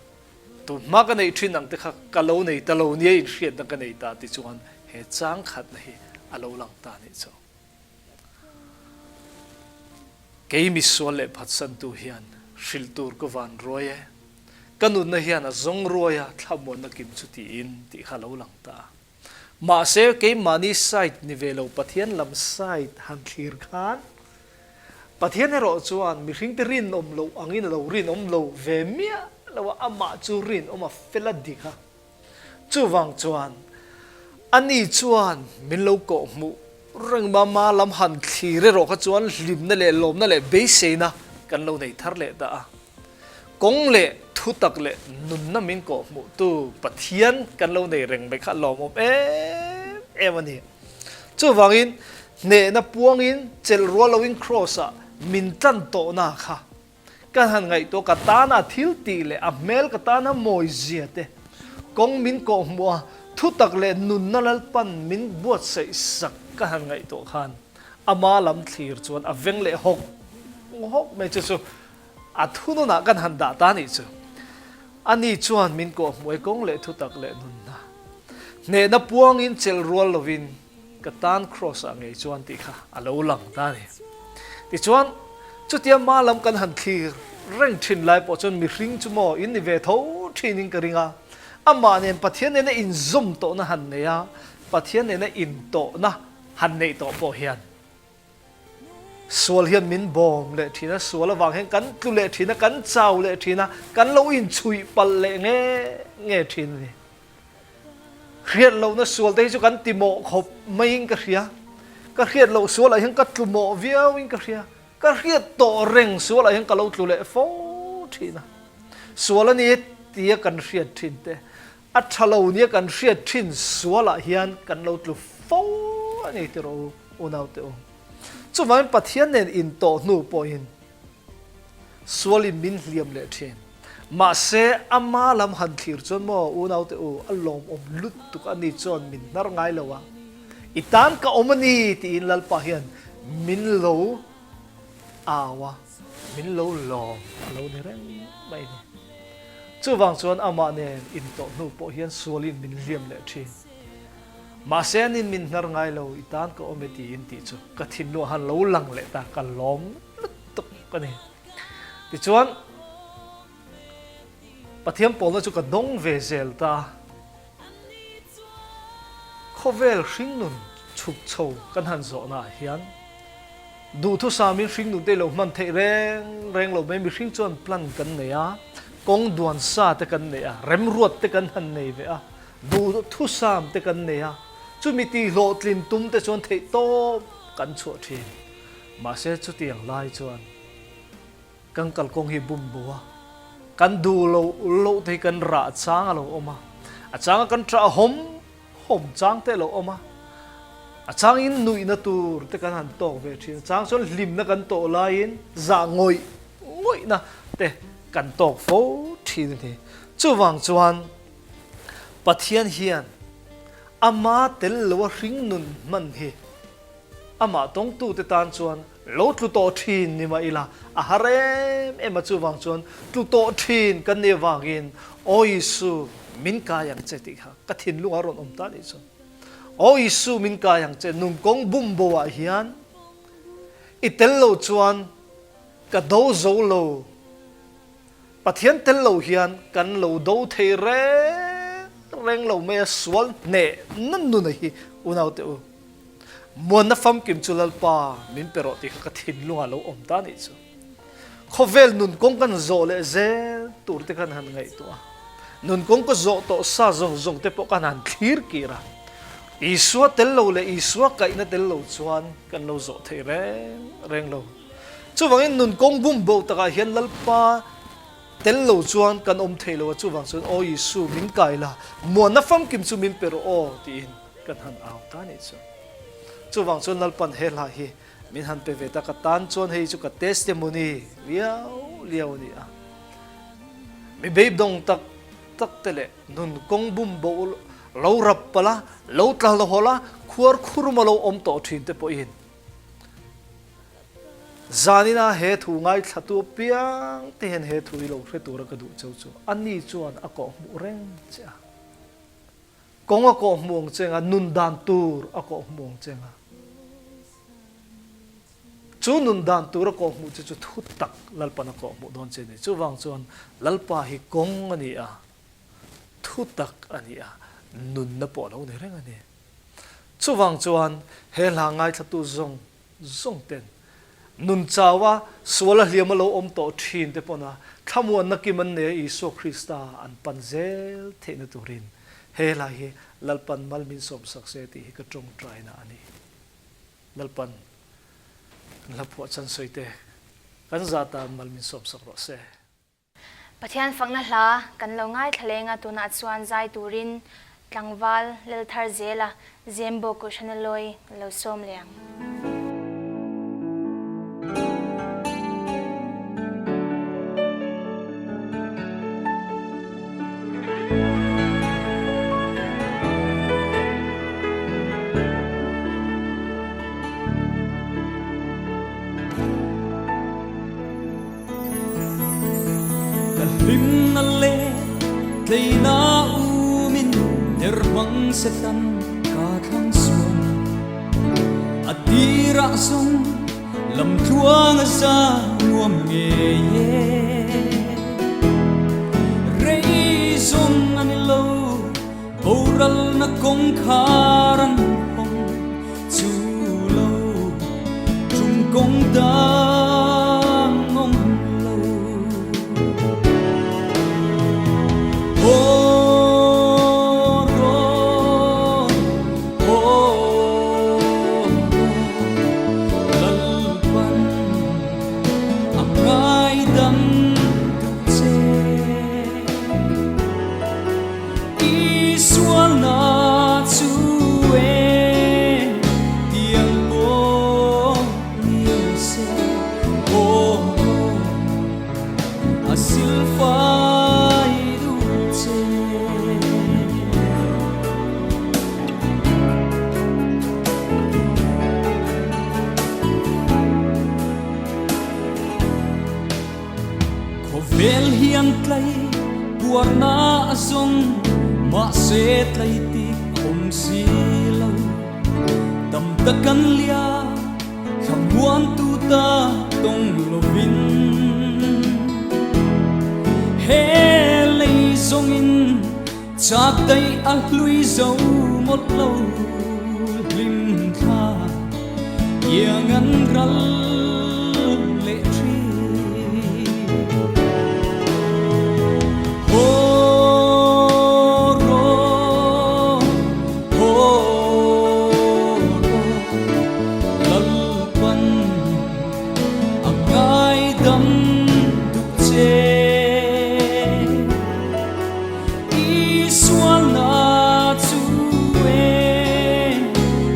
Tun hma ka neih thin ang te kha ka lo nei ta lo nia inhriatna ka nei ta ti chuan he chang khatna hi a lo lang ta nih chu. Kei misual leh phatsantu hian hrilh tur ka van ruai e, ka nunna hian a zawng ruai a thlamuanna kim chu tiin tih kha a lo lang ta a. Mahse keimahni side ni ve lo Pathian lam side han thlir khan Pathian erawh chuan mihringte rinawm loh angin a lo rinawm lo ve miah lo a, amah chu rinawm a fel a dik a. Chuvang chuan ani chuan min lo kawhhmuh reng mama lam han thlir erawh kha chuan hlimna leh lawmna leh beiseina kan lo nei thar leh ta a. Kawng leh thutak leh nunna min kawhhmuhtu Pathian kan lo nei reng mai kha a lawmawm em em a ni. Chuvangin hnehna puangin chelh rual loin Kraws-ah min tlan tawhna kha kan han ngaihtuah ka tana thil tih leh a hmel ka tana mawi zia te, kawng min kawhhmuh a thutak leh nunna Lalpan min buatsaih sak ka han ngaihtuah khan ama lam thlir chuan a veng leh hawk hawk mai chu chu A thununah kan han dah ta nih chu. Ani chuan min kawhhmuai kawng leh thutak leh nunna. Hnehna puangin chelh rual lovin ka tan Kraws-ah ngei chuan tih kha a lo lang ta a ni. Tichuan, chutia hma lam kan han thlir reng thin lai pawh chuan mihring chu maw in ni ve tho thinin ka ring a. Amah nen Pathian nena inzawm tawhna han nei a, Pathian nena intawhna. han neih tawh pawh hian sual hian min bawm leh thin a, sual avang hian kan tlu leh thin a, kan chau leh thin a, kan lo inchhuih palh leh nge nge thin a ni. Hriat lohna sual te hi chu kan ti mawh khawp maiin ka hria. Ka hriat loh sualah hian ka tlu mawh viauin ka hria. Ka hriat tawh reng sualah hian ka lo tlu leh fo thin a. Sual a ni tia kan hriat thin te, a tha lo nia kan hriat thin sualah hian kan lo tlu fo a ni tih rawh u, unaute u. Chuvangin Pathian nen intawh hnu pawhin Sualin min hliam leh thin. Mahse, ama lam han thlir chuan maw unaute u, a lawmawm lutuk a ni chuan min hnar ngai lo a, i tan ka awm a ni tiin Lalpa hian min lo au a, min lo lawm a lo ni reng mai a ni. Chuvang chuan amah nen intawh hnu pawh hian sualin min hliam leh thin. Mahse, anin min hnar ngai lo, i tan ka awm e tiin tih chu ka thinlung ah han lo lang leh ta, ka lawm lutuk a ni. Tichuan, Pathian pawlna chu ka dawng ve zel ta a. Khawvel hringnun chhuk chho kan han zawhnaah hian duhthusamin hringnun te i lo hman theih reng reng lo mai. Mihring chuan plan kan nei a, kawng duan sa te kan nei a, remruat te kan han nei ve a, duhthusam te kan nei a, chumi tihhlawhtlin tum te chuan theihtawp kan chhuah thin. Mahse chutiang lai chuan kan kalkawng hi bum bo a, kan duh loh loh te hi kan rah chang a lo awm a, a changa kan ṭah hawm hawm chang te a lo awm a, a changin nuihna tur te kan han tawk ve ṭhin, a chang chuan hlimna kan tawh laiin zah ngawih ngawihna te kan tawk fo ṭhin a ni. Chuvang chuan Pathian hian ama tel loa hringnun hman hi Amah tawngtute tan chuan lo tlu tawh thin ni mah ila a har em em a, chuvang chuan tlu tawh thin kan nih avangin Aw Isu min kai ang che tih kha ka thinlungah rawn awm ta nih chu. Aw Isu min kai ang che nungkawng bumbo ah hian i tel lo chuan ka do zo lo. Pathian tel lo hian kan lo do thei reng reng lo mai a, sual hneh na nuna hi unaute u. Muanna famkim chu Lalpa min pe rawh tih kha ka thinlungah lo awm ta nih chu. Khawvel nun kawng kan zawh leh zel tur te khan han ngaihtuah a. Nun kawng ka zawh tawh sa zawng zawng te pawh khan han thlir kir a. Isua tel lo leh Isua kaihna tel lo chuan kan lo zawh thei reng reng lo. Chuvangin nun kawng bum bo takah hian Lalpa tel lo chuan kan awm thei lo a, chuvang chuan Aw Isu min kai la, muanna famkim chu min pe rawh aw tiin kan han au ta nih chu. Chuvang chuan Lalpan he hla hi min han pe ve ta, ka tan chuan hei chu ka testimony liau liau a ni a. Mi beidawng tak tak te leh nun kawng bum bo lo rap palh a, lo tla hlawhawlh a, khuar khuruma lo awm tawh thin te pawhin Zanina he thu ngaithlatu apiang te hian he thu hi lo hre tura ka duh cheu chu ani chuan a kawh hmuh reng che a. Kawng a kawh hmuh ang che nga, nun dan tur a kawh hmuh ang che nga. Chu nun dan tur a kawh hmuh che chu thu tak Lalpan a kawh hmuh dawn che ni. Chuvang chuan Lalpa hi kawng a ni a, thu tak a ni a, nunna pawh a lo ni reng a ni. Chuvang chuan he hla ngaithlatu zawng zawng ten nun chau a, sual a hliam a lo awm tawh thin te pawn a thlamuanna kim an nei a Isua Krista an pan zel theihna turin he hla hi Lalpan mal min sawmsak se tih hi ka tawngtaina a ni. Lalpan kan hla phuah chan sawi te kan zah tan mal min sawmsak rawh se. Pathian fakna hla kan lo ngaithla leng a, tunah chuan zai turin tlangval Lalthar zela Zembo Kohhrana lawi lo sawm leh ang. Ka hlimna leh tleina umin der hmang Satan ka thlang sual. A tirah zawng lamtluang a za nuam ngei e. Rei zawng a ni lo, boralna kawngkhar an hawng chu. Kawng dang awm lo. Haw rawh, haw rawh, Lalpan a ngaidam duh che. I sualna chu e tiang pawh ni se aw a silfai duh che. Khawvel hian tlai puarna a zawng, mahse tlai tik a awm si lo. Tam tak an lia, thlamuantu ta tawng lovin. He lei zawngin chak daih a hlui zo mawlh lo, hlim thla iang an ral leh thin. Haw rawh, haw rawh, Lalpan a ngaidam duh che. I sualna chu e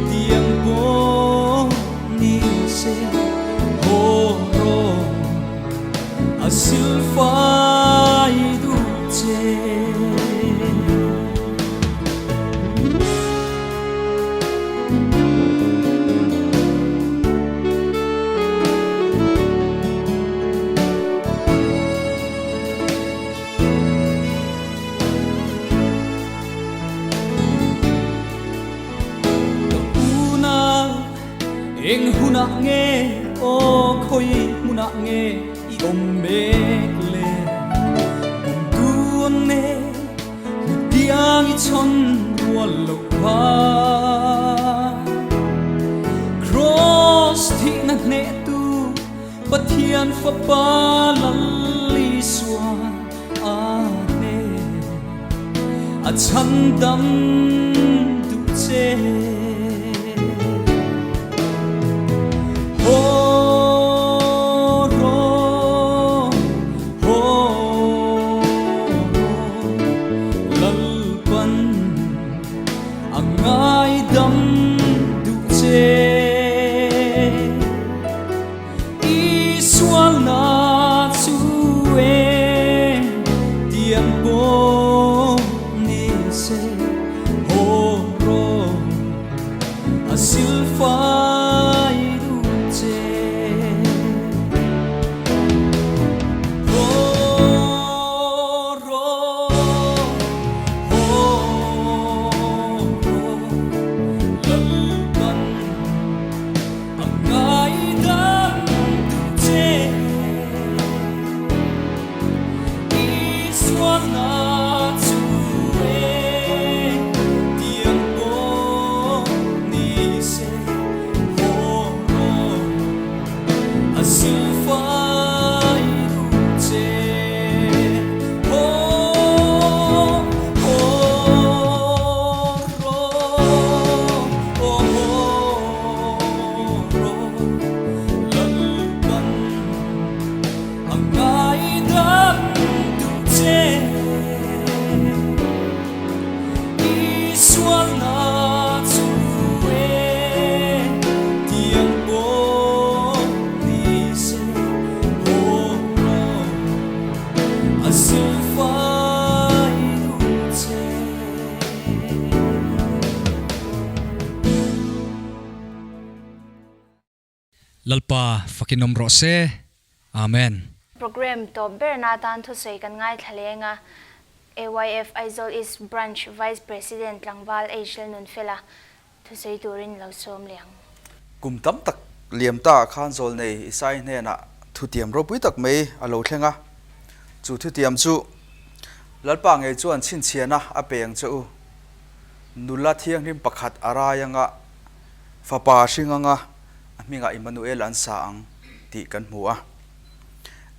tiang pawh ni se haw rawh a silfai duh che. Ka unau, eng hunah nge aw khawi hmunah nge i awm mek le? Kum tuan ne hmutiang i chhawn rual loh kha. Kraws thihna hnehtu Pathian Fapa Lal Isua a hne a chhandam duh che. Haw rawh, haw rawh, Lalpan a ngaidam duh che. I sualna chu e tiang pawh ni se haw rawh a silfai duh che. Haw rawh, haw rawh, Lalpan. A ngaidam duh che i sualna chu e tiang pawh ni se haw rawh a silfai duh che haw haw rawh haw Lalpa fakin awm rawh se. Amen. Programme tawp berna atan thusawi kan ngaithla leng a, AYF Aizawl East Branch Vice President Tlangval H Lalnunfela thusawi turin lo sawm leh ang. Kum tam tak liam ta ah khan Zawlnei Isai hnenah thutiam ropui tak mai a lo thleng a, chu thutiam chu Lalpa ngei chuan chhinchhiahna a pe ang che u. Nula thianghlim pakhat a rai anga, fapa a hring anga. A hmingah Immanuel an sa ang tih kan hmu a.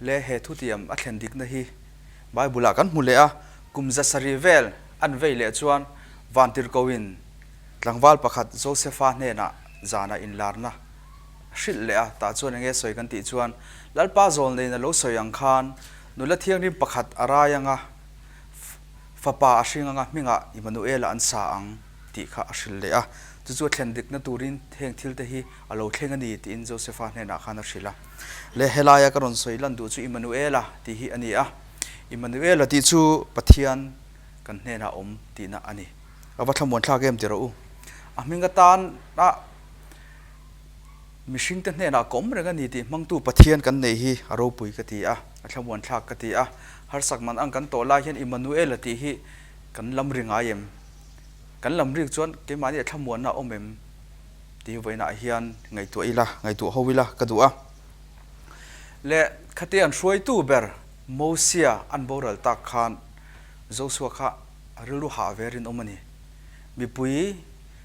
Le he thutiam a thlen dikna hi Bible-ah kan hmu leh a, kum 700 vel an vei leh chuan vantirhkoin tlangval pakhat Josefa hnenah zanah inlarna hrilh leh a, tah chuan enge sawi kan tih chuan Lalpa zawlneiin a lo sawi ang khan nula thianghlim pakhat a rai anga fapa a hring anga hmingah Immanuel-a an sa ang tih kha a hrilh leh a, chu chu a thlen dikna turin heng thil te hi a lo thleng a ni tiin Josefa hnenah khan a hrilh a. Le helaia ka rawn sawi lan duh chu Immanuel-a tih hi a ni a, Immanuel-a tih chu Pathian kan hnenah awm tihna a ni. A va thlamuan thlak em ti rawh u. A hming atana mihringte hnenah ka awm reng a ni tih hmangtu Pathian kan nei hi a ropui ka ti a, a thlamuan thlak ka ti a. Harsak man ang kan tawh lai hian Immanuel-a tih hi kan lam ri ngai em? Kan lam rik chuan keimahni a thlamuanna a awm em tih hi vawiinah hian ngaihtuah ila, ngaihtuah ho ila ka duh a. Le khatia an hruaitu ber Mosia an boral tak khan Joshua kha a rilru hah ve rinawm a ni. Mipui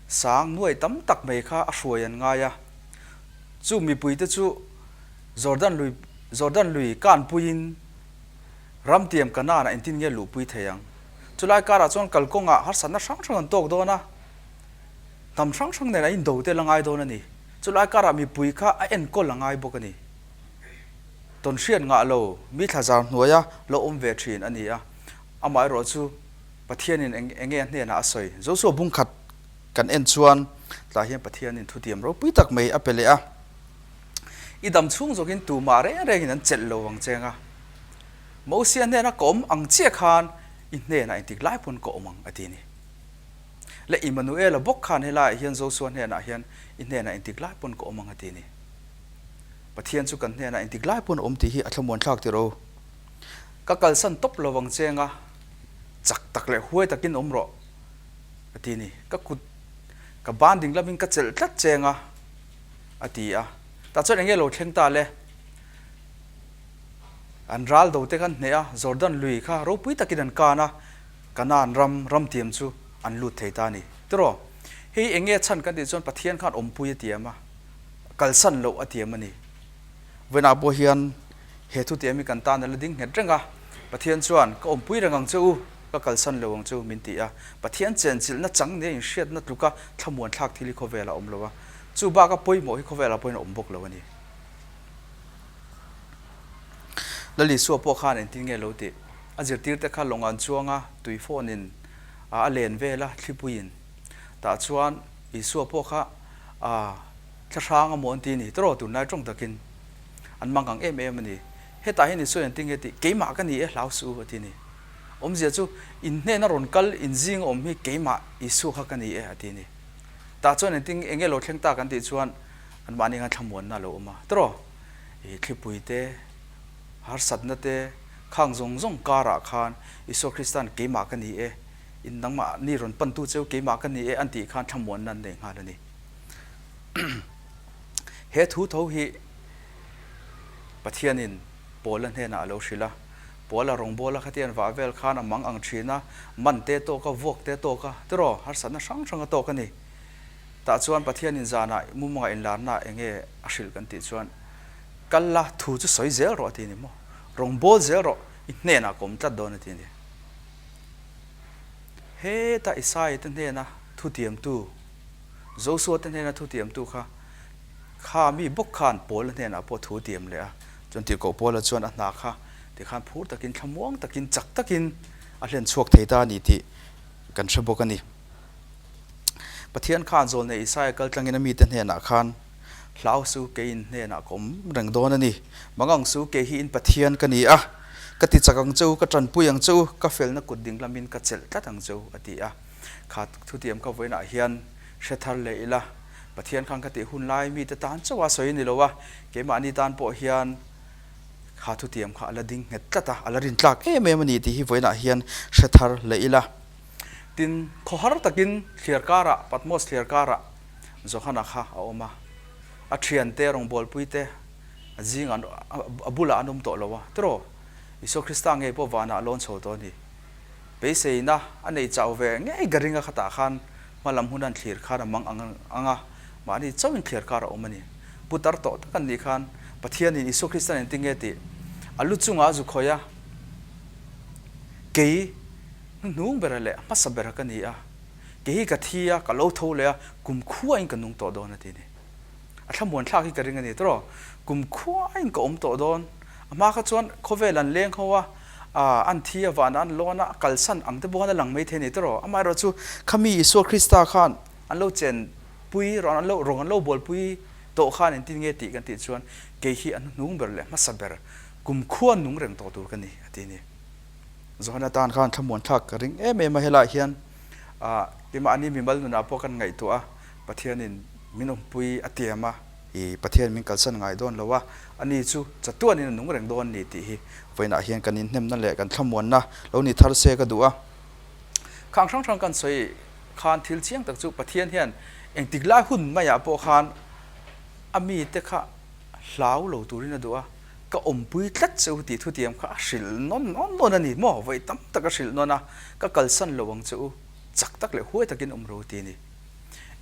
sang nuai tam tak mai kha a hruai an ngai a. Chu mipuite chu Jordan lui Jordan lui kanpuiin ramtiam Kanaan-ah engtin nge luhpui thei ang? Chulai karah chuan kalkawngah harsatna hrang hrang an tawk dawn a, hnam hrang hrang nen an indo tel a ngai dawn a ni. Chulai karah mipui kha a enkawl a ngai bawk a ni. Tawnhriat ngah lo mi thlazar hnuaia lo awm ve thin a ni a, amaherawh chu Pathianin eng enge a hnenah a sawi. Joshua bungkhat kan en chuan tlai hian Pathianin thutiam ropui tak mai a pe leh a, I dam chhung zawkin tumah reng rengin an chelh lo ang cheng a, Mosia hnena ka awm ang chiah khan i hnenah engtik lai pawn ka awm ang a ti a ni. Le Immanuela bawk khan helaiah hian Joshua hnenah hian i hnenah engtik lai pawn ka awm ang a ti a ni. Pathian chu kan hnenah engtik lai pawn a awm tih hi a thlamuan thlak tir o. Ka kalsan tawp lo ang cheng a, chak tak leh huai takin awm rawh a ti a ni. Ka kut ka ban ding lamin ka chelh tlat cheng a a ti a. Tah chuan enge lo thleng ta le? An ral do te kha an hneh a, Jordan lui kha ropui takin an kan a, Kanaan ram ramtiam chu an lut thei ta a ni. Tiraw? Hei eng nge chhan kan tih chuan Pathian khan awmpui a tiam a, kalsan loh a tiam a ni. Vawiinah pawh hian he thutiam hi kan tan a la ding nghet reng a, Pathian chuan ka awmpui reng ang che u, ka kalsan lo ang che u min ti a. Pathian chenchilhna chang nia inhriatna tluka thlamuan thlak thil hi khawvelah a awm lo a, chu baka pawimawh hi khawvelah pawhin a awm bawk lo a ni. Lal Isua pawh khan engtin nge lo tih? A zirtirte kha lawng an chuang a, tui fawnin a len vel a, thlipuiin. Tah chuan Isua pawh kha a thlahrang a maw an ti a ni tawrh tunlai tawng takin an mang ang em em a ni. Hetah hian Isua engtin nge tih? Keimah ka ni e, hlau suh u a ti a ni. Awmzia chu in hnena rawn kal in zing a awm hi keimah Isua kha ka ni e a ti a ni. Tah chuan engtin enge lo thleng ta kan tih chuan Anmahni khan thlamuanna a lo awm a, tiraw? I thlipui te, harsatna te, khang zawng zawng karah khan Isua Krista'n keimah ka ni e, in nangmah ni rawn pantu cheu keimah ka ni e an tih khan thlamuanna an nei nghal a ni. He thu tho hi Pathianin Paula hnenah a lo hrilh a, Paula rawngbawla khatian vah vel khan a mang ang thin a, man te tawk a, vuak te tawk a, tiraw? Harsatna hrang hrang a tawk a ni. Tah chuan Pathianin zanah mumanga inlarna eng nge a hrilh kan tih chuan, Kal la, thu chu sawi zel rawh a ti a ni maw? Rawn bawl zel rawh, i hnenah ka awm tlat dawn a ti a ni. Heta Isaia te hnena thutiamtu, Josua te hnena thutiamtu kha, kha mi bawk khan Paula hnenah pawh thu tiam leh a, chuan tirhkoh Paula chuan a hna kha tikhan phur takin, thlamuang takin, chak takin a hlen chhuak thei ta a ni tih kan hre bawk a ni. Pathian khan zawlnei Isaia kal tlangin a mite hnenah khan, Hlau su, kei in hnenah ka awm reng dawn a ni. Mangang su, kei hi in Pathian ka ni a, ka ti chak ang che u, ka tanpui ang che u, ka felna kut ding lamin ka chelh tlat ang che u, a ti a. Kha thutiam kha vawiinah hian hre thar leh ila, Pathian khan ka tih hun lai mite tan chauh a sawi a ni lo a, keimahni tan pawh hian kha thutiam kha a la ding nghet tlat a, a la rintlak em em a ni tih hi vawiinah hian hre thar leh ila. Tin, khawhar takin thliar karah, Patmos thliar karah Johana kha a awm a. A thiante, rawngbawlpuite a zingah an, a bulah an awm tawh lo a. Tiraw? Isua Krista ngei pawh vanah a lawn chho tawh a ni. Beiseina a nei chau ve ngei ka ring a khatah khan hma lam hun an thlir khan a mang ang ang a, mahni chauhin thliar kar a awm a ni. Putar tawh tak an nih khan Pathianin Isua Kristan engtin nge tih a lu chungah a zu khawih a, kei hnuhnung bera leh hmasa bera ka ni a, kei hi ka thi a, ka lo tho leh a, kum khuain ka nung tawh dawn a ti a ni. A thlamuan thlak hi ka ring a ni tawh. Kum khuain ka awm tawh dawn. A hma kha chuan khawvel an leng ho a, an thi a, vanah an lawn a, a kalsan ang te pawh khan a lang mai thei a ni tawh. Amaherawhchu khami Isua Krista khan an lo chen pui rawn an lo rawng an lo bualpui tawh khan engtin nge tih kan tih chuan kei hi a hnuhnung ber leh hmasa ber kumkhua nung reng tawh tur ka ni a ti a ni. Johana tan khan thlamuan thlak ka ring em em a helaiah hian ah keimahni mimal nunah pawh kan ngaihtuah a Pathianin min awmpui a tiam a i Pathian min kalsan ngai dawn lo a ani chu chatuanin a nung reng dawn ni tih hi vawiinah hian kan inhnemna leh kan thlamuanna lo ni thar se ka duh a. Khang hrang hrang kan sawi khan thil chiang tak chu Pathian hian engtik lai hun maiah pawh khan a mite kha hlau lo turin a duh a, ka awmpui tlat che u tih thutiam kha a hrilh nawn nawn nawn a ni maw? Vawi tam tak a hrilh nawn a, ka kalsan lo ang che u, chak tak leh huai takin awm ro ti a ni.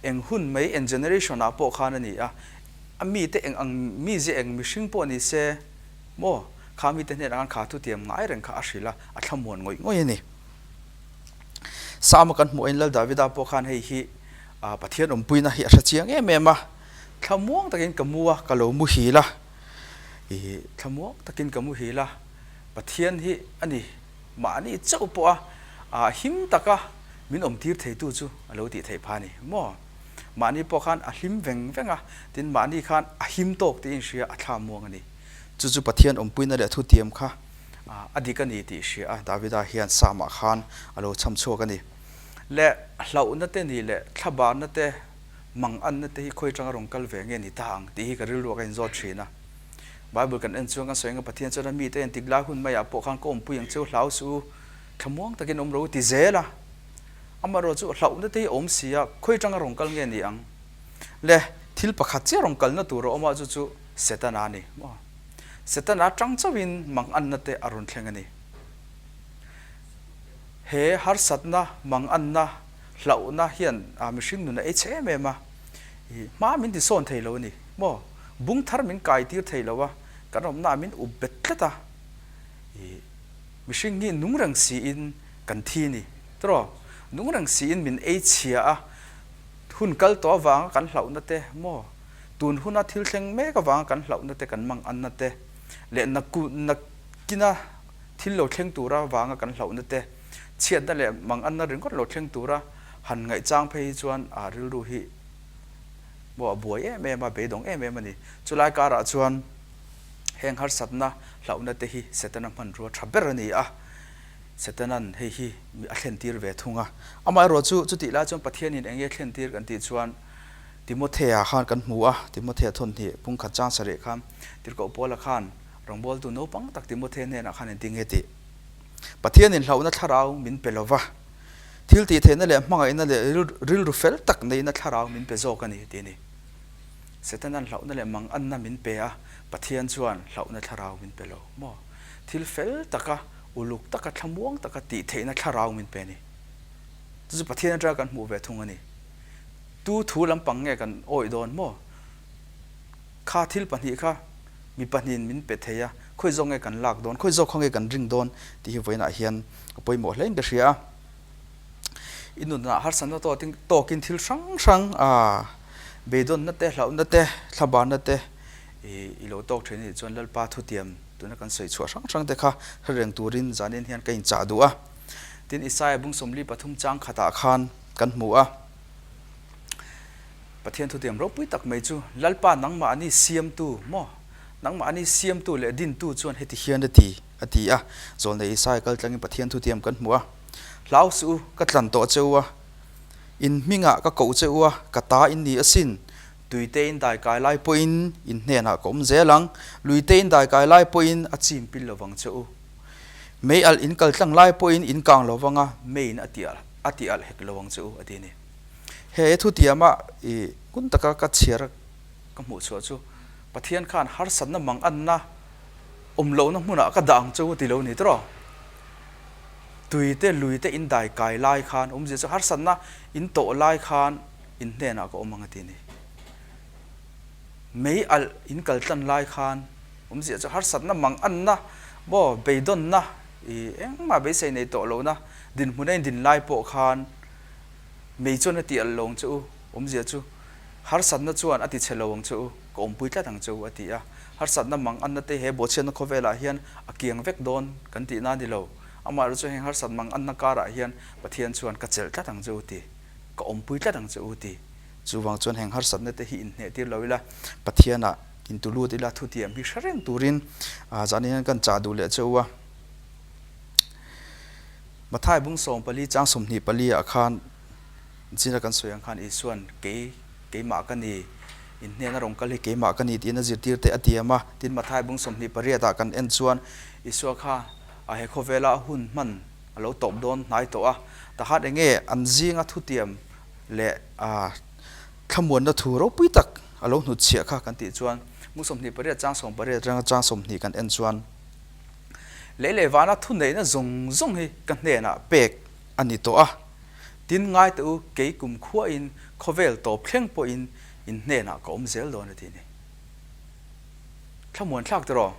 Eng hun mai, eng generation ah pawh khan a ni a, a mite eng ang mizia eng mihring pawh ni se maw? Kha mite hnenah khan kha thutiam ngai reng kha a hrilh a, a thlamuan ngawih ngawih a ni. Sama kan hmuh ain Lal Davida pawh khan hei hi Pathian awmpuina hi a hre chiang em em a, thlamuang takin ka mu a, ka lo muhil a, ih thlamuang takin ka muhil a, Pathian hi a ni mahni chauh pawh a him taka min awmtir theitu chu a lo tih theih pha a ni maw? Mahni pawh khan a hlim veng veng a, tin mahni khan a him tawk tiin hria a thlamuang a ni. Chu chu Pathian awmpuina leh thutiam kha a dik a ni tih hria a, Davida hian Psalm-ah khan a lo chham chhuak a ni. Leh hlauhna te ni leh thlabarna te, manganna te hi khawi atanga rawn kal ve nge ni ta ang tih hi ka rilru ah ka inzawt thin a. Bible kan en chuan kan sawi anga Pathian chuan a mite entik lai hun maiah pawh khan ka awmpui ang cheu hlau suh u, thlamuang takin awm ro u ti zel a. Amaherawh chu hlauhna te hi a awm si a, khawi atanga rawn kal nge ni ang? Le thil pakhat chiah rawn kalna tur a awm a, chu chu Setana a ni. Setana tang chauhin manganna te a rawn thleng a ni. He harsatna, manganna, hlauhna hian mihring nun a ei chhe em em a, hma min tisawn thei lo a ni maw? Bung thar min kai tir thei lo a, kan awmnaah min up bet tlat a, mihring hi nung reng siin kan thi a ni tiraw? Nung reng siin min ei chhia a, hun kal tawh avanga kan hlauhna te maw? Tun huna thil thleng mek avanga kan hlauhna te, kan manganna te leh nakina thil lo thleng tura avanga kan hlauhna te, chhiatna leh manganna ringawt lo thleng tura han ngaihchang phei hi chuan a rilru hi maw a buai em em a, beidawng em em a ni. Chulai karah chuan heng harsatna hlauhna te hi Setana hmanrua tha ber a ni a, Setanan hei hi a thlentir ve thung a. Amaherawhchu chutih lai chuan Pathianin eng nge thlentir kan tih chuan, Timothea khan kan hmu a, Timothea thawnhnih pungkhat chang sarih khan Tirhkoh Paula khan rawngbawltu naupang tak Timothea hnenah khan engtin nge tih? Pathianin hlauhna thlarau min pe lova, thil tihtheihna leh hmangaihna leh rilru fel tak neihna thlarau min pe zawk a ni tih a ni. Setanan hlauhna leh manganna min pe a, Pathian chuan hlauhna thlarau min pe lo maw? Thil fel taka, uluk taka, thlamuang taka tihtheihna thlarau min pe a ni. Chu chu Pathian atanga kan hmuh ve thung a ni. Tu thu lampang nge kan awih dawn maw? Kha thil pahnih kha mi pahnihin min pe thei a, khawi zawk nge kan lak dawn, khawi zawk khaw nge kan ring dawn tih hi vawiinah hian a pawimawh hlein ka hria a. I nunah harsatna tawkin thil hrang hrang beidawnna te, hlauhna te, thlabarna te i lo tawk thin anih chuan Lalpa thutiam tuna kan sawi chhuah hrang hrang te kha hre reng turin zanin hian ka inchah duh a. Tin, Isaia bung 43 chang khatah khan kan hmu a. Pathian thutiam ropui tak mai chu, Lalpa nangmahni siamtu maw? Nangmahni siamtu leh dintu chuan heti hian a ti, a ti a. Zawlnei Isaia kal tlangin Pathian thutiam kan hmu a. Hlau suh u, ka tlan tawh che u a. In hmingah ka koh che u a, ka ta in ni asin. Tuite in daikai lai pawhin in hnenah ka awm zel ang. Luite in daikai lai pawhin a chim pil lovang che u. Mei alh in kal tlang lai pawhin in kang lovang a, meiin a ti a ti alh hek lo ang che u, a ti a ni. He thutiama i ngun taka ka chhiar ka hmuh chhuah chu Pathian khan harsatna manganna awm lohna hmunah ka dah ang che u a ti lo ni tawh. Tui te lui te in dai kai lai khan awmzia chu harsatna in tawh lai khan in hnenah ka awm ang a ti a ni. Mei alh in kal tlan lai khan awmzia chu harsatna mang anna maw beidawnna i engmah beisei nei tawh lohna dinhmun a indin lai pawh khan mei chuan a ti alh lo ang che u, awmzia chu harsatna chuan a ti chhe lo ang che u, ka awmpui tlat ang che u a ti a. Harsatna mang anna te he bawhchhiatna khawvelah hian a kiang vek dawn kan tihna a ni lo. Amaherawhchu chu heng harsat mang anna karah hian Pathian chuan ka chelh tlat ang che u ti, ka awmpui tlat ang che u ti. Chuvang chuan heng harsatna te hi inhneh tir lo ila, Pathianah intu lut ila thutiam hi hre reng turin zan hian kan chah duh leh che u a. Mathai bung 14 chang 24 ah khan zina kan sawi ang khan Isuan kei keimah ka ni, inhnehna rawn kal hi keimah ka ni tiin a zirtir te a tiam a. Tin Mathai bung 28 ah kan en chuan Isua kha a he khawvela a hun hman a lo tawp dawn hnai tawh a, takhat enge an zinga thutiam leh a thlamuanna thu ropui tak a lo hnutchhiah kha kan tih chuan mu 28 chang 18 atanga chang 20 kan en chuan lei leh vana thuneihna zawng zawng hi ka hnenah pek a ni tawh a, tin ngai teh u kei kum khuahin khawvel tawp thleng pawhin in hnenah ka awm zel dawn a ti a ni. Thlamuan thlak tiraw?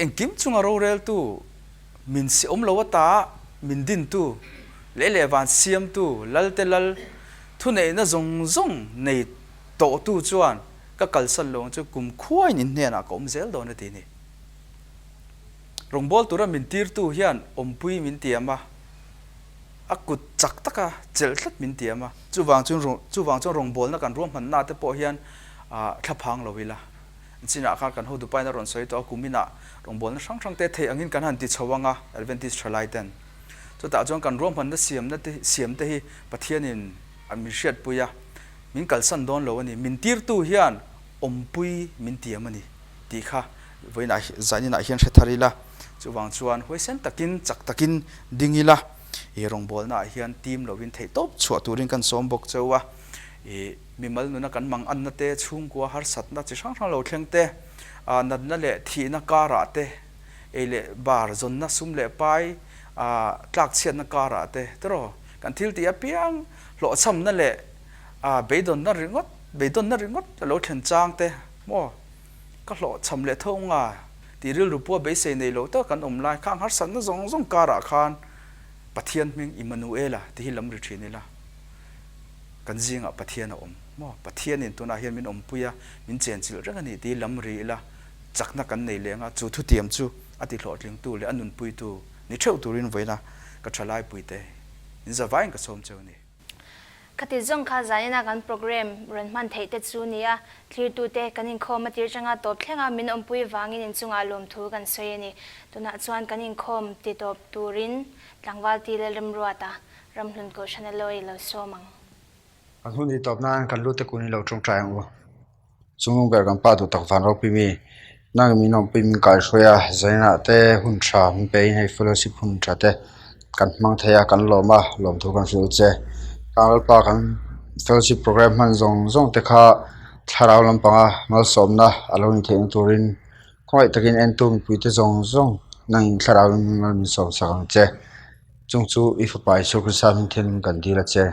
Engkim chunga roreltu Min si awm lo ata min dintu, lei leh van siamtu, Lalte Lal, thuneihna zawng zawng nei tawhtu chuan ka kalsan lo ang chu kum khuain in hnenah ka awm zel dawn a ti ni. Rawngbâwl tura min tirtu hian awmpui min tiam a, a kut chak taka chelh tlat min tiam a, chuvang chuan chuvang chuan rawngbâwlna kan ruahmanna te pawh hian thlaphang lo ila. Chinah khan kan hotu pain a rawn sawi tawh a, kum inah rawngbawlna hrang hrang te theih angin kan han ti chho ang a, Adventist thalai ten. Chutah chuan kan ruahmanna siamna te siam te hi Pathianin min hriatpui a, min kalsan dawn lo a ni, min tirtu hian awmpui min tiam a ni tih kha vawiinah zaninah hian hre thar ila, chuvang chuan huaisen takin chak takin ding ila, i rawngbawlnaah hian team lovin theihtawp chhuah turin kan sawm bawk cheu a, i. Mimal nuna kan manganna te, chhungkua harsatna chi hrang hrang lo thleng te, natna leh thihna karah te, ei leh bar zawnna sum leh pai tlakchhiatna karah te tiraw kan thil tih apiang hlawhchhamna leh beidawnna ringawt beidawnna ringawt a lo thlen chang te maw ka hlawhchham leh tho nga tih rilru pawh beisei nei lo tak kan awm lai khang harsatna zawng zawng karah khan Pathian hming Immanuela tih hi lam ri thin ila. Kan zingah Pathian a awm maw? Pathianin tunah hian min awmpui a, min chenchilh reng a ni tih lam ri ila chakna kan nei leng a, chu thutiam chu a ti hlawhtlingtu leh a nunpuitu ni theuh turin vawiina ka thalaipuite in zavaiin ka sawm cheu a ni. Khati zawng kha zanina kan program rawn hman theih te chu nia, thlirtute kan inkhawm a tir changa tawp thlenga min awmpui vangin inchungah lawmthu kan sawi a ni. Tunah chuan kan inkhawm ti tawp turin tlangval ti Lalremruata Ramhlun Kohhran a lawi lo sawm ang. Kan hun hi tawp nan kan lute kun hi lo tawngtai ang u. Chungnung ber kan pa duh tak van ropui mi, nang min awmpui min kaihruai a, zainah te hun tha min pe in hei fellowship hun tha te kan hmang thei a, kan lawm a, lawmthu kan hrilh che. Khang lalpa kan fellowship programme hman zawng zawng te kha thlarau lampanga malsawmna a lo ni theihna turin khawngaih takin entu mipuite zawng zawng nangin thlarau in mal min sawmsak ang che. Chung chu i fapa Isua Krista hming thianin kan dil a che.